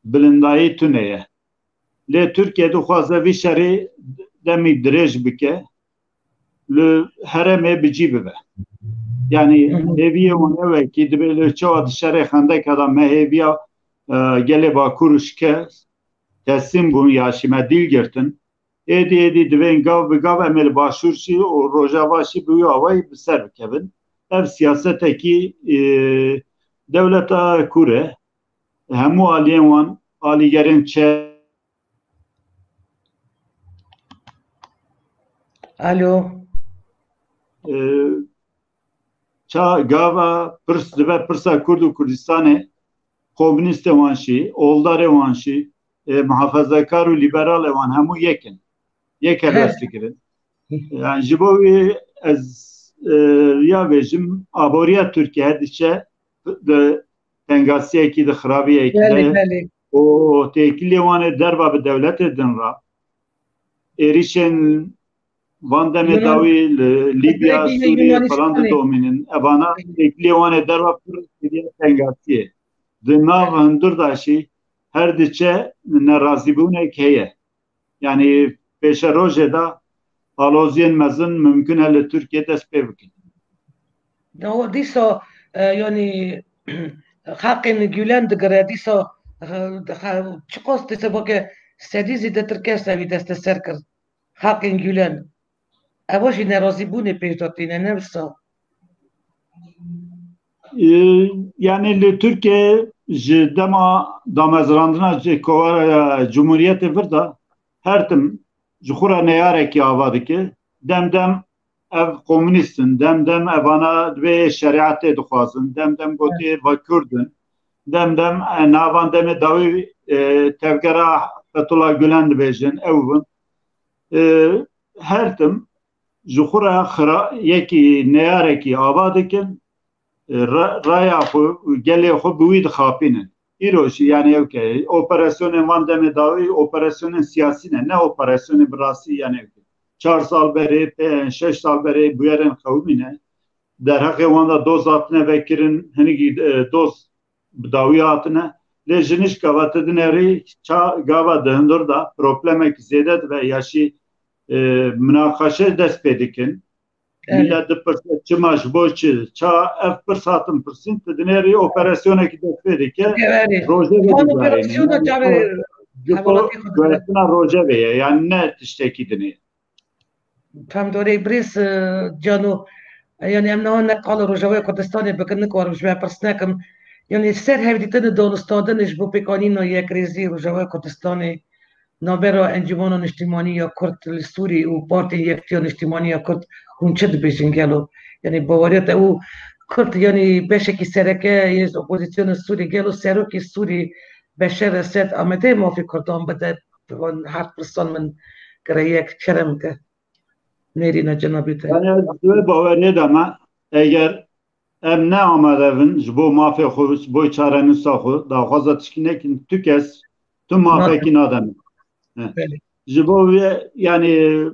bilindayî tune ye. Lê Tirkiye dixwaze vî şerî demî dirêj bike, li herêmê bi cî bibe. Yani Hı hı. hêviyê wan ew e ki dibê li çawa di şerê xendeka de me hêviya, e, gelê Bakur şikest, teslîm bûn ya şî me dîl girtin. Êdî, êdî divên gav bi gav em ê li Başûr şî û Rojava şî bi wî awayî bi ser bikevin. Ev siyasetekî, e, dewleta kûr e. Hemû aliyên wan, alîgerên çe- Alo. E, ça gava pirs dibe pirsa Kurd û Kurdistanê, komunîstê wan şî, oldarê wan şî, e, muhafazakar û lîberalê wan hemû yek in. Yek helwest dikirin. Yani ji bo wî ez, e, ya bêjim, aboriya Tirkiye diçe di tengasiyekî, di xirabiyekî Belê, de belê. û têkilê wan ê derva bi dewletê din re. Êrîşên van demê Yunan- dawî li Libya, Belê, Sûriye Yunanistanê. falan didomînin. Evana têkilê wan ê derva pir kiriye tengasiyê. Di nav hundir de jî her diçe nerazîbûnek heye. Yani pêşerojê de aloziyên mezin mimkun e li Tirkiye dest pê bikin. Dawa dîsa, e, yani, xaqên Gülen digire, dîsa, e, xe-, çiqas dîsa bake sedî zêdetir kes evî desteser kir. Xaqên Gülen. Ewa jî nerazîbûnê pêş de tîne, ne wisa? E, yani li Tirkiye ji dema damezrandina ji kovara Cumhuriyetê vir de her tim ji xwe re neyarekî ava dike. Dem dem ev komunîst in, dem dem evana divê şerîetê dixwazin, dem dem gotê va Kurd in, dem dem, e, navan demê dawî, e, tevgera Fethullah Gülen dibêjin, ew bin. E, her tim ji xwe re xira-, yekî neyarekî ava dikin, e, ra-, raya xwe, gelê xwe bi wî dixapînin. Îro jî, yani, ew ke operasyonên van demê dawî operasyonên siyasî ne, ne operasyonên bi rastî, yani, ew ke çar sal berê, pê-, şeş sal berê bûyerên qewimî ne. Derheqê wan de doz hatine vekirin, hinekî, e, doz bi dawî hatine. Lê ji nişka ve tu dinêrî ça gava di hundir de problemekî zêde dibe ya jî, e, minaqeşe dest pê dikin. Belê. Millet dipirse çima, ji bo çi, ça ev pirs hatin pirsîn, tu dinêrî operasyonekî dest pê dike, Belê. Rojevê Van dijarêne. Operasyona Yani çavê ji bo hevalatê xwe dike. Guhertina rojevê ye, yani ne tiştekî dinê. Tam dorê birêz, e, Cano. E, yani em niha ne qala Rojavaya Kurdistanê bikin, nikarim ji me pirs nekim. Yani ser hevdîtinê danûstandinê ji bo pêkanîna yekrêzî Rojavaya Kurdistanê navbera Encûmena Niştîmanî ya Kurd li Sûrî û Partên Yekitiya Niştîmanî ya Kurd hûn çi dibêjin gelo? Yani baweriya te û Kurd yani beşekî sereke yê ji opozisyona Sûrî gelo serokê Sûrî Beşer Esed amade mafê Kurdan bide? Van her pirsan min kire yek kerem ke. Nêrîna cenabê te. Yani ez ji wê baweriyê de me, eger em ne amade bin ji bo mafê xwe, ji bo çarenûsa xwe, daxwaza tişkî nekin, tu kes, tu mafekî nademe. He. Belê. Ji bo wê, yani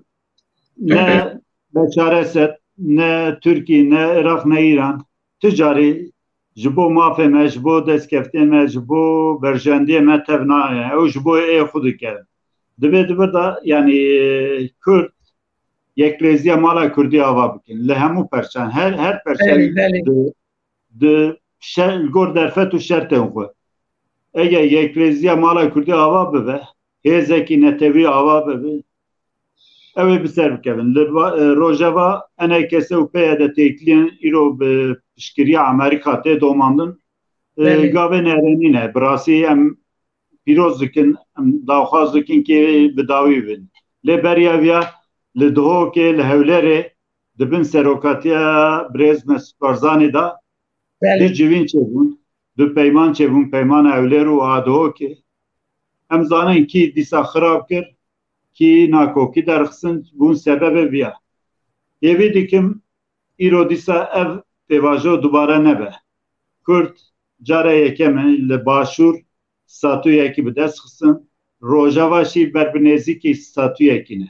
ne Beşar Esed, ne Tirkî, ne Iraq, ne Îran, tu carî ji bo mafê me, ji bo destkeftiyê me, ji bo berjendiyê me tev nayê. Ew ji bo ê xwe dike. Divê di vir de, yani, Kurd, yeklêziya mala Kurdî ava bikin. Li hemû perçan, her, her perçan Belê, belê. di, di şer, li gor derfet û şertên xwe. Eger yeklêziya mala Kurdî ava bibe, hêzekî netewî ava bibe, ew ê bi ser bikevin. Li va-, e, Rojava E N K S û P Y D têkiliyên îro bi piştgiriya Amerîka tê domandin. E, Belê. Gavên erênî ne. Bi rastî em pîroz dikin, em daxwaz dikin kê bi dawî bin. Lê beriya viya li Dihokê, li Hewlêrê di bin serokatiya birêz Mesûd Barzanî de Belê. du civîn çêbûn, du peyman çêbûn, peymana Hewlêr û a Dihokê. Em zanin kî dîsa xirab kir, kî nakokî derxistin, bûn sebebê viya. Hêvî dikim îro dîsa ev pêvajo dubare nebe. Kurd cara yekem e li Başûr statuyekî bi dest xistin, Rojava jî ber bi nêzîkî statuyekî ne.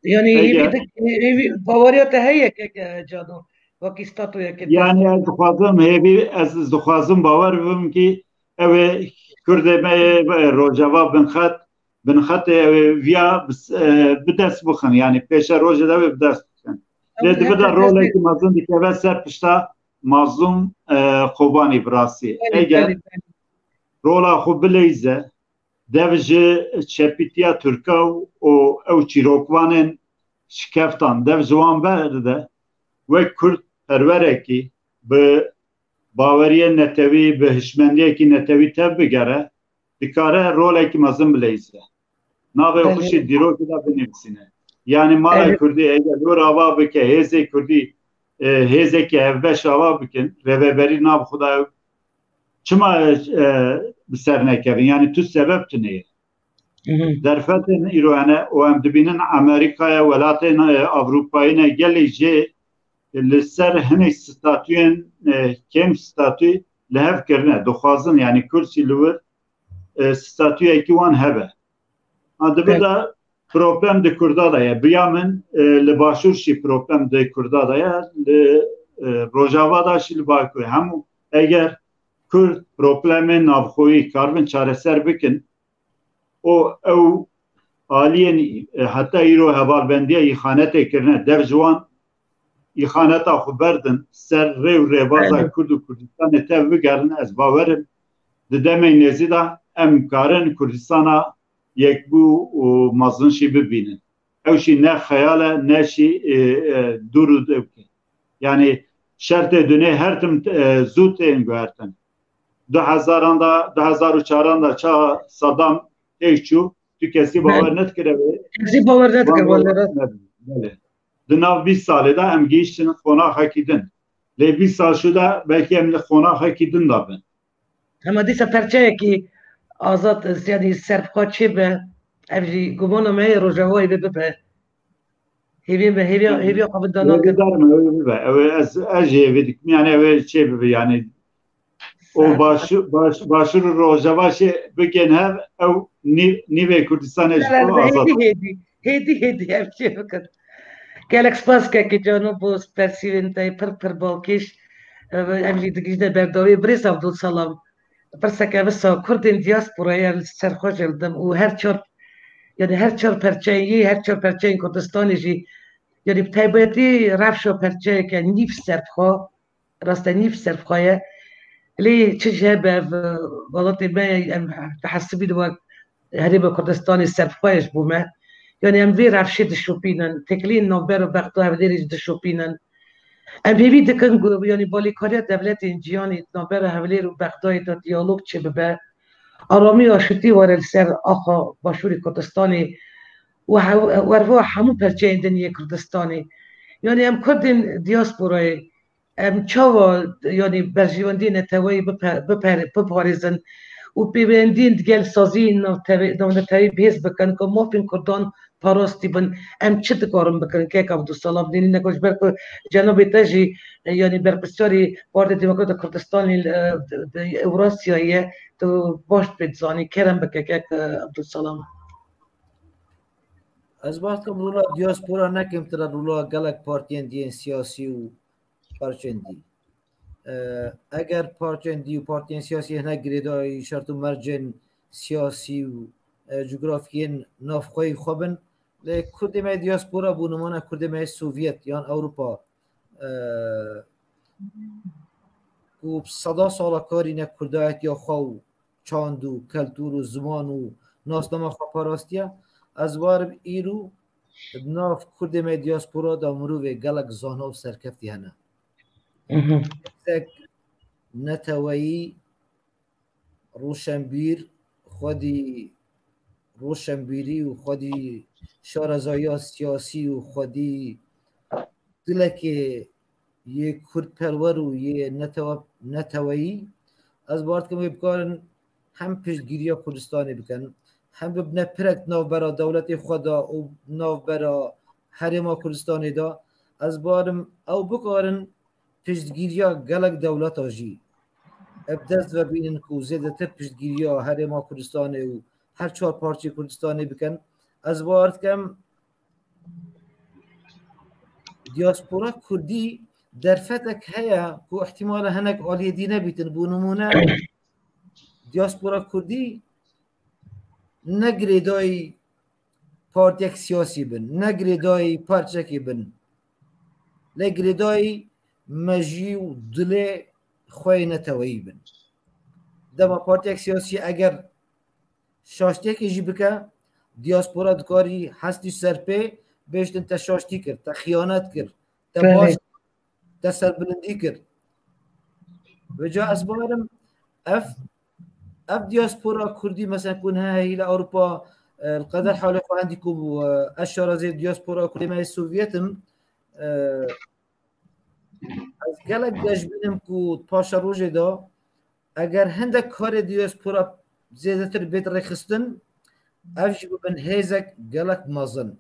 Yani Eger hêvî dik-, hêvî baweriya te heye keke Cado, wekî statuyekê te Yani ez dixwazim hêvî, ez dixwazim bawer bibim ki ew ê Kurdê me yê Rojava binxet, binxetê ew ê viya bis-, e, bi dest bixin. Yani pêşe rojê de wê bi dest bixin. Lê Ew di vir de heke rolekî mezin dikeve ser pişta Mazlûm, e, Kobanî bi rastî. Belê, Eger belê, belê. rola xwe bileyze, dev ji çepîtiya Tirka û, û ew çîrokvanên şikeftan, dev ji wan berde, wek Kurd perwerekî bi baweriyên netewî, bi hişmendiyekî netewî tev bigere, dikare rolekî mezin bileyze. Navê Belê. xwe jî dîrokê de binivîsîne. Yani mala Belê. Kurdî eger wê ava bike, hêzê Kurdî, e, hêzekî hevbeş ava bikin, rêveberî nav xwe de çima, e, bi ser nekevin? Yani tu sebeb tune ye. Hı hı. Derfetên îro hene û em dibînin Amerîkaya, welatên, e, Ewropayî ne, gelê jê li ser hinek statuyên, e, kêm statû li hev kirine. Dixwazin, yani Kurd jî li wir, e, statuyekî wan hebe. Ha, di vir Evet. de problem di Kurda de ye. Biya min, e, li Başûr jî problem di Kurda de ye. Li, e, Rojava de jî li Bakur. Hemû eger Kurd problemên navxweyî karibin çareser bikin, û ew aliyên, e, heta îro hevalbendiya îxanetê kirine, dev ji wan îxaneta xwe berdin, ser rê û rêbaza Belê. Kurd û Kurdistanê tev bigerin, ez bawer im di demên nêzî de em karin Kurdistana yekbû û mezin jî bibînin. Ew jî ne xeyal e, ne jî, e, e, dûr û dewk e. Yani şertê dunê her tim, e, zû tên guhertin. Du hezaran da, du hezar û çaran da ça Saddam têk çû, tu kesî Belê. bawer nedikire wê. Kesî bawer nedikir, Van wele rast. Belê. Di nav bîst salê de em gihîştin qonaxekî din. Lê bîst sal şû de belkî em li qonaxekî din de bin. Hema dîsa perçeyekî azad, yani serbixwe çêbe, Ev jî gumana me ye, Rojavayê vê bibe. Hêviyê me, hêviya, hêviya xwe vindana Hêvî darim ew ê bibe. Ew ê ez, ez jî hêvî dikim. Yani ew ê çê bibe yani. O baş, baş, başûr û rojava jî bigên hev ew nî, nîvê Kurdistanê ji xwe azad. Hêdî, hêdî, hêdî, hêdî ev çê bikin. Gelek spas kekê cano bo persîvên te pir pir balkêş. Em jî digihîjine berdawî. Birêz Abdulsalam. Pirseke wisa Kurdên diasporayê li ser xwe jê didim û her çar, yani her çar perçeyên yê, her çar perçeyên Kurdistanê jî, yani bi taybetî rewşa perçeyeke nîv serbixwe, raste nîv serbixwe ye. Lê çi jî hebe, ev welatê me, em dihesibînin wek Herêma Kurdistanê serbixwe ye ji bo me. Yani em vê rewşê dişopînin, têkiliyên navbera Bexda Hewlêrê jî dişopînin. Em hêvî dikin ku, yanî balêkariya dewletên cîhanê di navbera Hewlêr û Bexdayê de diyalog çêbibe, aramî û aşitî were li ser axa Başûrê Kurdistanê û hev-, û herwiha hemû perçeyên din yê Kurdistanê. Yanî em Kurdên diasporayê, em çawa, yanî berjewendiyê neteweyî bipe-, bipe-, biparêzin û pêwendiyên digel saziyên navtewê-, navneteweyî bihêz bikin ku mafên Kurdan parastî bin, em çi dikarin bikin? Kek Abdulsalam, dînî neko ji ber ku cenabê te jî, e, yanî berpirsiyarî Partîya Demokrata Kurdistanê, e, di, di Ewrasyayê ye, tu baş pê dizanî. Kerem bike kek, e, Abdulsalam. Ez baş dikim rola diaspora ne kêmtir e rola gelek partiyên dî yên siyasî û parçên dî. E, eger parçên dî û partiyên siyasî hinek girêdayî şert û mercên siyasî û, e, cografiyên navxweyî xwe bin, lê Kurdê me yê diaspora bû nimûne Kurdê me yê Sovyet yan Ewropa, e, ku seda sala karîne kurdayetiya xwe û çand û keltûr û ziman û nasnama xwe parastiye, ez barim îro di nav Kurdê me yê diaspora de mirovê gelek zana û serkeftî hene. Pirsek neteweyî, roşenbîr, xwedî roşenbîrî û xwedî şarezaya siyasî û xwedî dilekê yê kurdperwer û yê netewe-, neteweyî, ez bawer dikim wê bikarin hem piştgiriya Kurdistanê bikin, hem bibine pirek navbera dewletê xwe de û navbera Herêma Kurdistanê de. Ez barim ew bikarin piştgiriya gelek dewleta jî ev dest ve bînin ku zêdetir piştgiriya Herêma Kurdistanê û her çar parçeyê Kurdistanê bikin. Ez bawer dikim diaspora kurdî derfetek heye ku ihtimale hinek aliyê dî nebîtin. Bû nimûne, diaspora kurdî ne girêdayî partiyek siyasî bin, ne girêdayî parçekê bin, lê girêdayî mejî û dilê xwe yê neteweyî bin. Dema partiyek siyasî eger şaştiyekê jî bike, diaspora dikarî hestî ser pê bêjtin te şaştî kir, te xiyanet kir, te baş, te serbilindî kir. Vêca ez bawerim ev, ev diaspora kurdî, mesela ku niha heyî li Ewropa, e, li qeder halê xwe endî ku, e, ez şarazê diaspora kurdê me yê Sovyet im, e, ez gelek geş bînim ku paşa rojê de eger hindek karê diaspora zêdetir bêt rêxistin, ev jî bibin hêzek gelek mezin.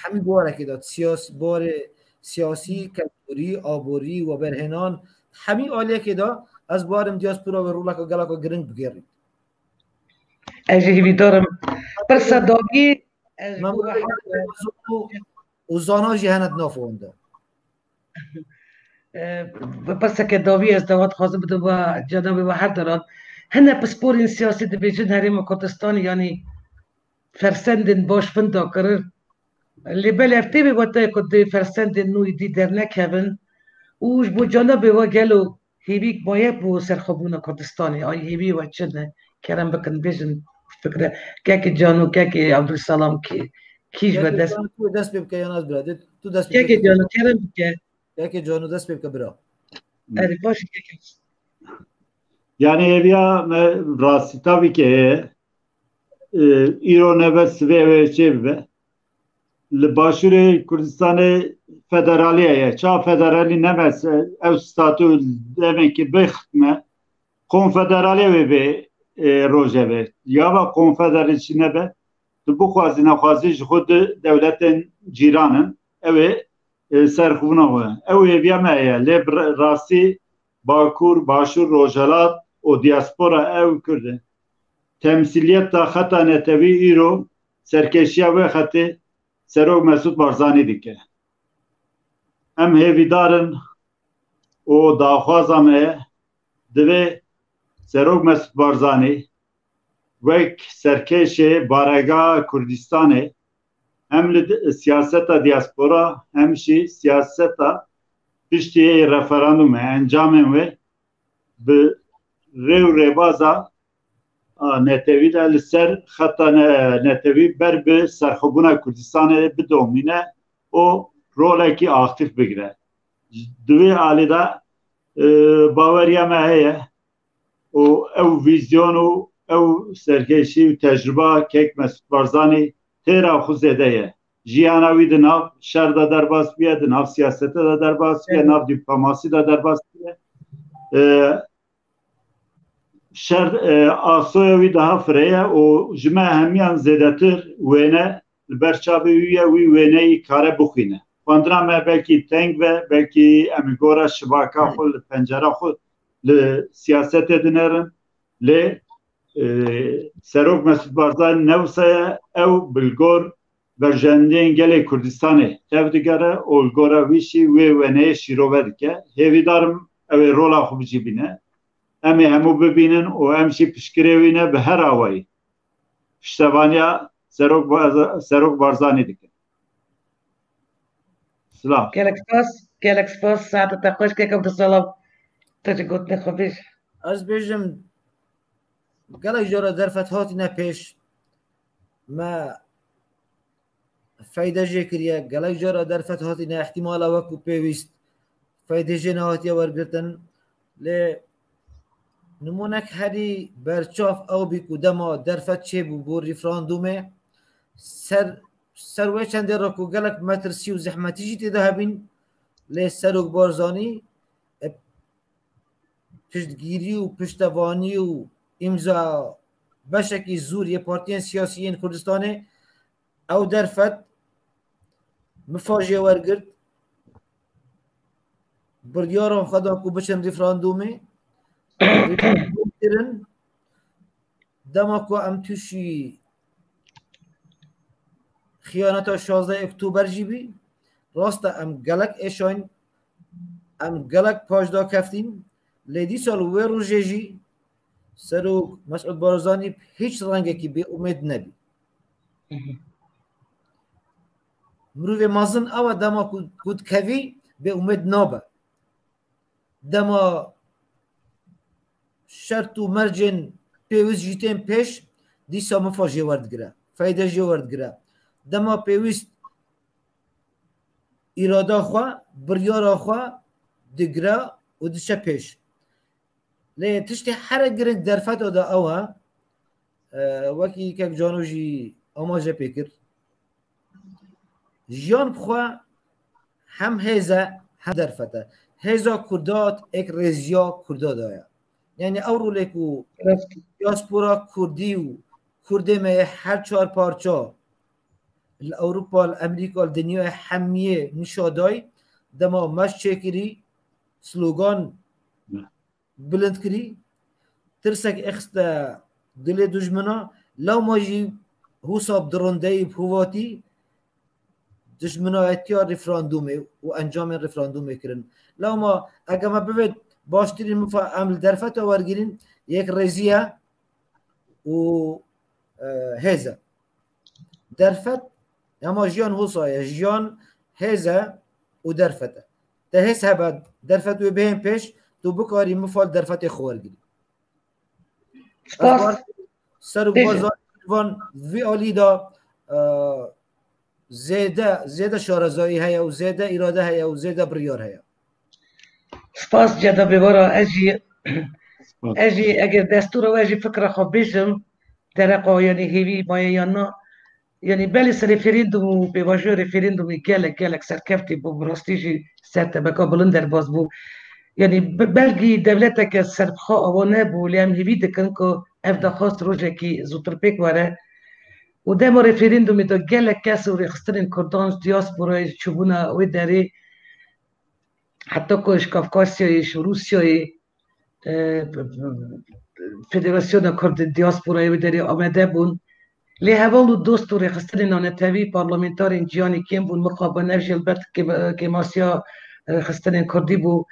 Hemî barekê de, siyas-, barê siyasî, keltûrî, aborî, weberhênan, hemî aliyekê de ez barim diaspora wê roleke geleka giring bigêrît. Ez jî hîvîdar im. Pirsa dawî, ez Memnun û, û zana jî hene di nav wan de. Bi pirseke dawî ez dawa dixwazim bidim we cenabê we her deran. Hine pisporên siyasî dibêjin Herêma Kurdistanê, yanî fersendên baş winda kirin. Lê belê ev tê wate ku dê fersendên nû dî dernekevin û ji bo cenabê we gelo hêvîk maye bo serxwebûna Kurdistanê? Ay hêvî we çi ne? Kerem bikin bêjin fikre. Kekê Cano, kekê Abdulsalam kî, kî ji we dest? Tu dest pê bike yan ez bira. Tu dest pê bike. Kekê Cano, kerem bike. Kekê Cano dest pê bike bira. Erê baş kekê. Yani hêviya me rastî tabii ki heye. E, îro nebe sivê ew ê çê bibe. Li Başûrê Kurdistanê federaliye ye. Ça federalî nebe se-, ew statû demekî bixitme. Konfederaliye wê bê. e, rojeve. Ya va konfederalî çi nebe, tu bixwazî nexwazî ji xwe di dewletên cîran in. Ew ê, e, serxwebûna xwe. Ew hêviya me heye. Lê bi rastî Bakur, Başûr, Rojhelat û diaspora ew Kurd e. Temsîliyeta xeta netewî îro serkêşiya wê xetê Serok Mesûd Barzanî dike. Em hêvîdar in û daxwaza me ye, divê Serok Mesûd Barzanî wek serkêşê baregeha Kurdistanê hem li di-, siyaseta diaspora hem jî siyaseta piştî referandumê, encamên wê bi rê û rêbaza, a, netewî de li ser xeta ne-, netewî ber bi serxwebûna Kurdistanê bidomîne û rolekî aktîf bigire. Di wê alî de, e, baweriya me heye û ew vîzyon û ew serkêşî û tecrûba kek Mesûd Barzanî têra xwe zêde ye. Jiyana wî di nav şer de derbas bûye, di nav siyasete de derbas bûye, nav dîplomasî de derbas bûye. E, şer, e, asoya wî daha firê ye û ji me hemiyan zêdetir wêne li ber çavê wî ye, wî wêneyî kare bixwîne. Xwendina me belkî teng be, belkî em ê gora şibaka xwe li pencera xwe li siyasetê dinerin. Lê, e, Serok Mesûd Barzanî ne wisa ye, ew bi li gor berjewendiyên gelê Kurdistanê tev digere û li gora wî jî wê wêneyê şîrove dike. Hêvîdar im ew ê rola xwe bicîbîne. Em ê hemû bibînin û em jî piştgirê wî ne bi her awayî. Piştevaniya Serok Barza-, Serok Barzanî dikin. Silav. Gelek spas, gelek spas. Saeta te xweş, kek Abdulselam. Tu jî gotinê xwe bêje. Ez bêjim, gelek cara derfet hatine pêş, me feyde jê kiriye, gelek cara derfet hatine, ihtimala wekû pêwîst feyde jê nehatiye wergirtin. Lê nimûnek herî berçav ew bî ku dema derfet çêbû bo referandumê, ser, ser wê çendê re ku gelek metirsî û zehmetî jî tê de hebîn, lê Serok Barzanî, e, piştgirî û piştevanî û îmza beşekî zûr yê partiyên siyasî yên Kurdistanê ew derfet mifa jê wergirt, biryaran xwe da ku biçin referandumê, referandum kirin, dema ku em tûşî xiyaneta şazdeh Oktober jî bî. Rast e, em gelek êşayn, em gelek paş da keftîn, lê dîsa li wê rojê jî Serok Mesûd Barzanî bi hîç rengekî bê umêd nebî. Mirovê mezin ew e, dema ku, ku dikevî bê umêd nabe. Dema şert û mercên pêwîst jî tên pêş, dîsa mifa jê werdigire, feyde jê werdigire. Dema pêwîst îrada xwe, biryara xwe digire û diçe pêş. Lê tiştê here giring derfeta de ew e, e, wekî kek Cano jî amaje pê kir. Jiyan bi xwe hem hêz e, hem derfet e. Hêza Kurda êk rêziya Kurda daye. Yani ew rolê ku diaspora Kurdî û Kurdê me yê her çar parça li Ewropa, li Amerîka, li dinyayê hemiyê nîşa day, dema meş çêkirî, slogan bilind kirî, tirsek existe dilê dijmina, lewma jî hûsa bi dirindeyî, bi hivatî dijminayetiya referandumê û encamên referandumê kirin. Lewma eger me bivêt baştirîn mifa em li derfeta wergirîn, yek rêziye û, e, hêz e. Derfet, hema jiyan hosa ye, jiyan hêz e û derfet e. Te hêz hebe, derfet wê bihên pêş, tu bikarî mifa li derfetê xwe wergirî. Spas. Ser û Bêje. Barzanî van vî alî de, e, zêde, zêde şarezayî heye û zêde îrade heye û zêde biryar heye. Spas Ceda Bêvara, ez jî, Spas. Ez jî eger destûr e, ez jî fikra xwe bêjim, dereqa, yanî hêvî maye yan na, yanî belê ser referandum û pêvajoya referandumê gelek, gelek serkeftî bû, bi rastî jî ser tebeka bilind derbas bû. Yanî be-, belkî dewleteke serbixwe awa nebû, lê em hêvî dikin ku Ev daxwast rojekî zûtir pêk were. Û dema referandumê de gelek kes û rêxistinên Kurdan ji diasporayê, çûbûna wê derê, heta ku ji Kafkasyayê, ji Rûsyayê, e, Federasyona Kurd diasporayê wê derê amade bûn. Lê heval û dost û rêxistinên nanetewî, parlamentarên ciyanî kêm bûn, mixabin, ev jî helbet kêm-, kêmasiya rêxistinên Kurdî bû.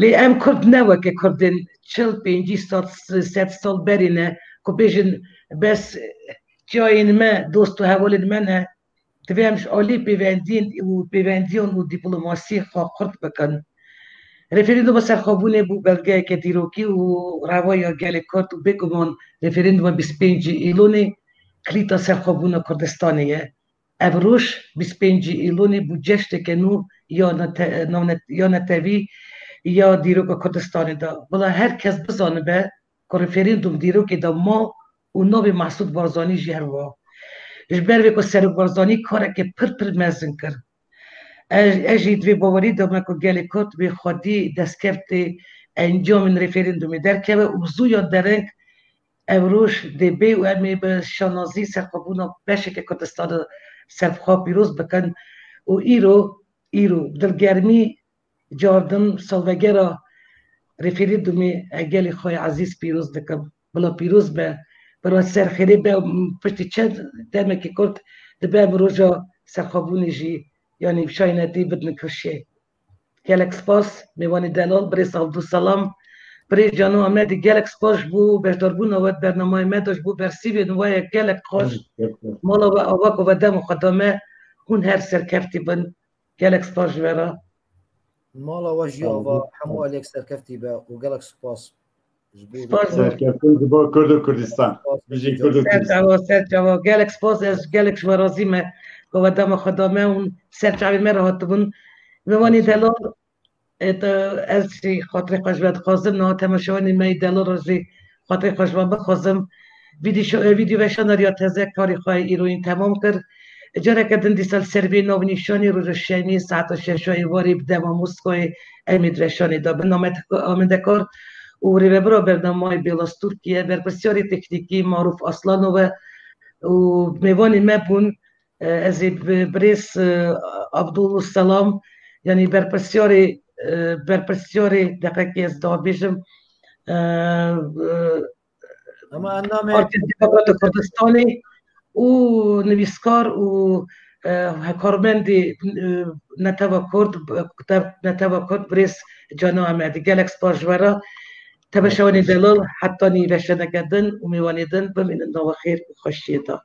Lê em Kurd ne weke Kurdên çil, pêncî sed, sed sal berê ne, ku bêjin bes çiyayên me, dost û hevalên me ne. Divê em ji alî pêvendiyên û pêvendiyan û dîplomasiyê xwe xurt bikin. Referanduma serxwebûnê bû belgeyeke dîrokî û reva ya gelê Kurd û bêguman referanduma bîst pêncî Îlonê kilîta serxwebûna Kurdistanê ye. Ev roj bîst pêncî Îlonê bû ceşneke nû ya nete-, navnet-, ya netewî ya dîroka Kurdistanê de. Bila her kes bizanibe ku referandum dîrokê de ma û navê Mesûd Barzanî jî her wiha. Ji ber vê ku Serok Barzanî kareke pir pir mezin kir. Ez, ez jî di vê bawerî de me ku gelê Kurd wê xwedî destkeftê encamên referandumê derkeve û zû ya dereng ev roj dê bê û em ê bi şanazî serxwebûna beşeke Kurdistanê serbixwe pîroz bikin û îro, îro bi dilgermî cardin salvegera referandumê ez gelê xwe yê ezîz pîroz dikim. Bila pîroz be, bila ser xêrê be, piştî çend demekî kurt dibe em roja serxwebûnê jî, yanî şaynetî bidin kirşê. Gelek spas, mêvanê delal, birêz Abdulselam, birêz Cano Amedî, gelek spas ji bo beşdarbûna we di bernameyê me de, ji bo bersîvên we ye, gelek xweş. Mala we ava ku we dema xwe da me, hûn her serkeftî bin. Gelek spas ji we re. Mala we jî ava hemû aliyek serkeftî be û gelek spas ji bo Spas. Serkeftin ji bo Kurd û Kurdistan. Bijî Kurd û Ser Kurdistan. Çava, ser çava. Gelek spas, ez gelek ji we razî me. Ku we dema xwe da me hûn ser çavê me re hatibûn. Mewanî delal, e, te, ez jî xatirê xwe ji we dixwazim. Niha temaşevanê me yê delal re jî xatirê xwe ji we bixwazim. Vîdî şo-, e, vîdyo veşana riya teze karê xwe îroyîn temam kir. Careke din dîsa li ser vê navnîşanê roja şemiyê saeta şeş êvarê bi dema Moskayê em ê di veşanê de bin. Amedekar û rêvebira bernameyê Bêlas Tirkiye, berpirsyarê teknîkî Maruf Aslanov e û mêvanê me bûn. E, ez ê bi birêz, e, Abdul Selam, yanî berpirsyarê, e, berpirsyarê deqekê ez dawam bêjim, e, e, Ama endamê Partiya Demokrata Kurdistanê û nivîskar û, e, karmendê, e, Netewa Kurd, e, Netewa Kurd birêz Cano Amedî. Gelek spas ji we re. Tebeşewanê delal, hetanî veşeneke din û mêvanê din bimînin nava xêr û xweşiyê de.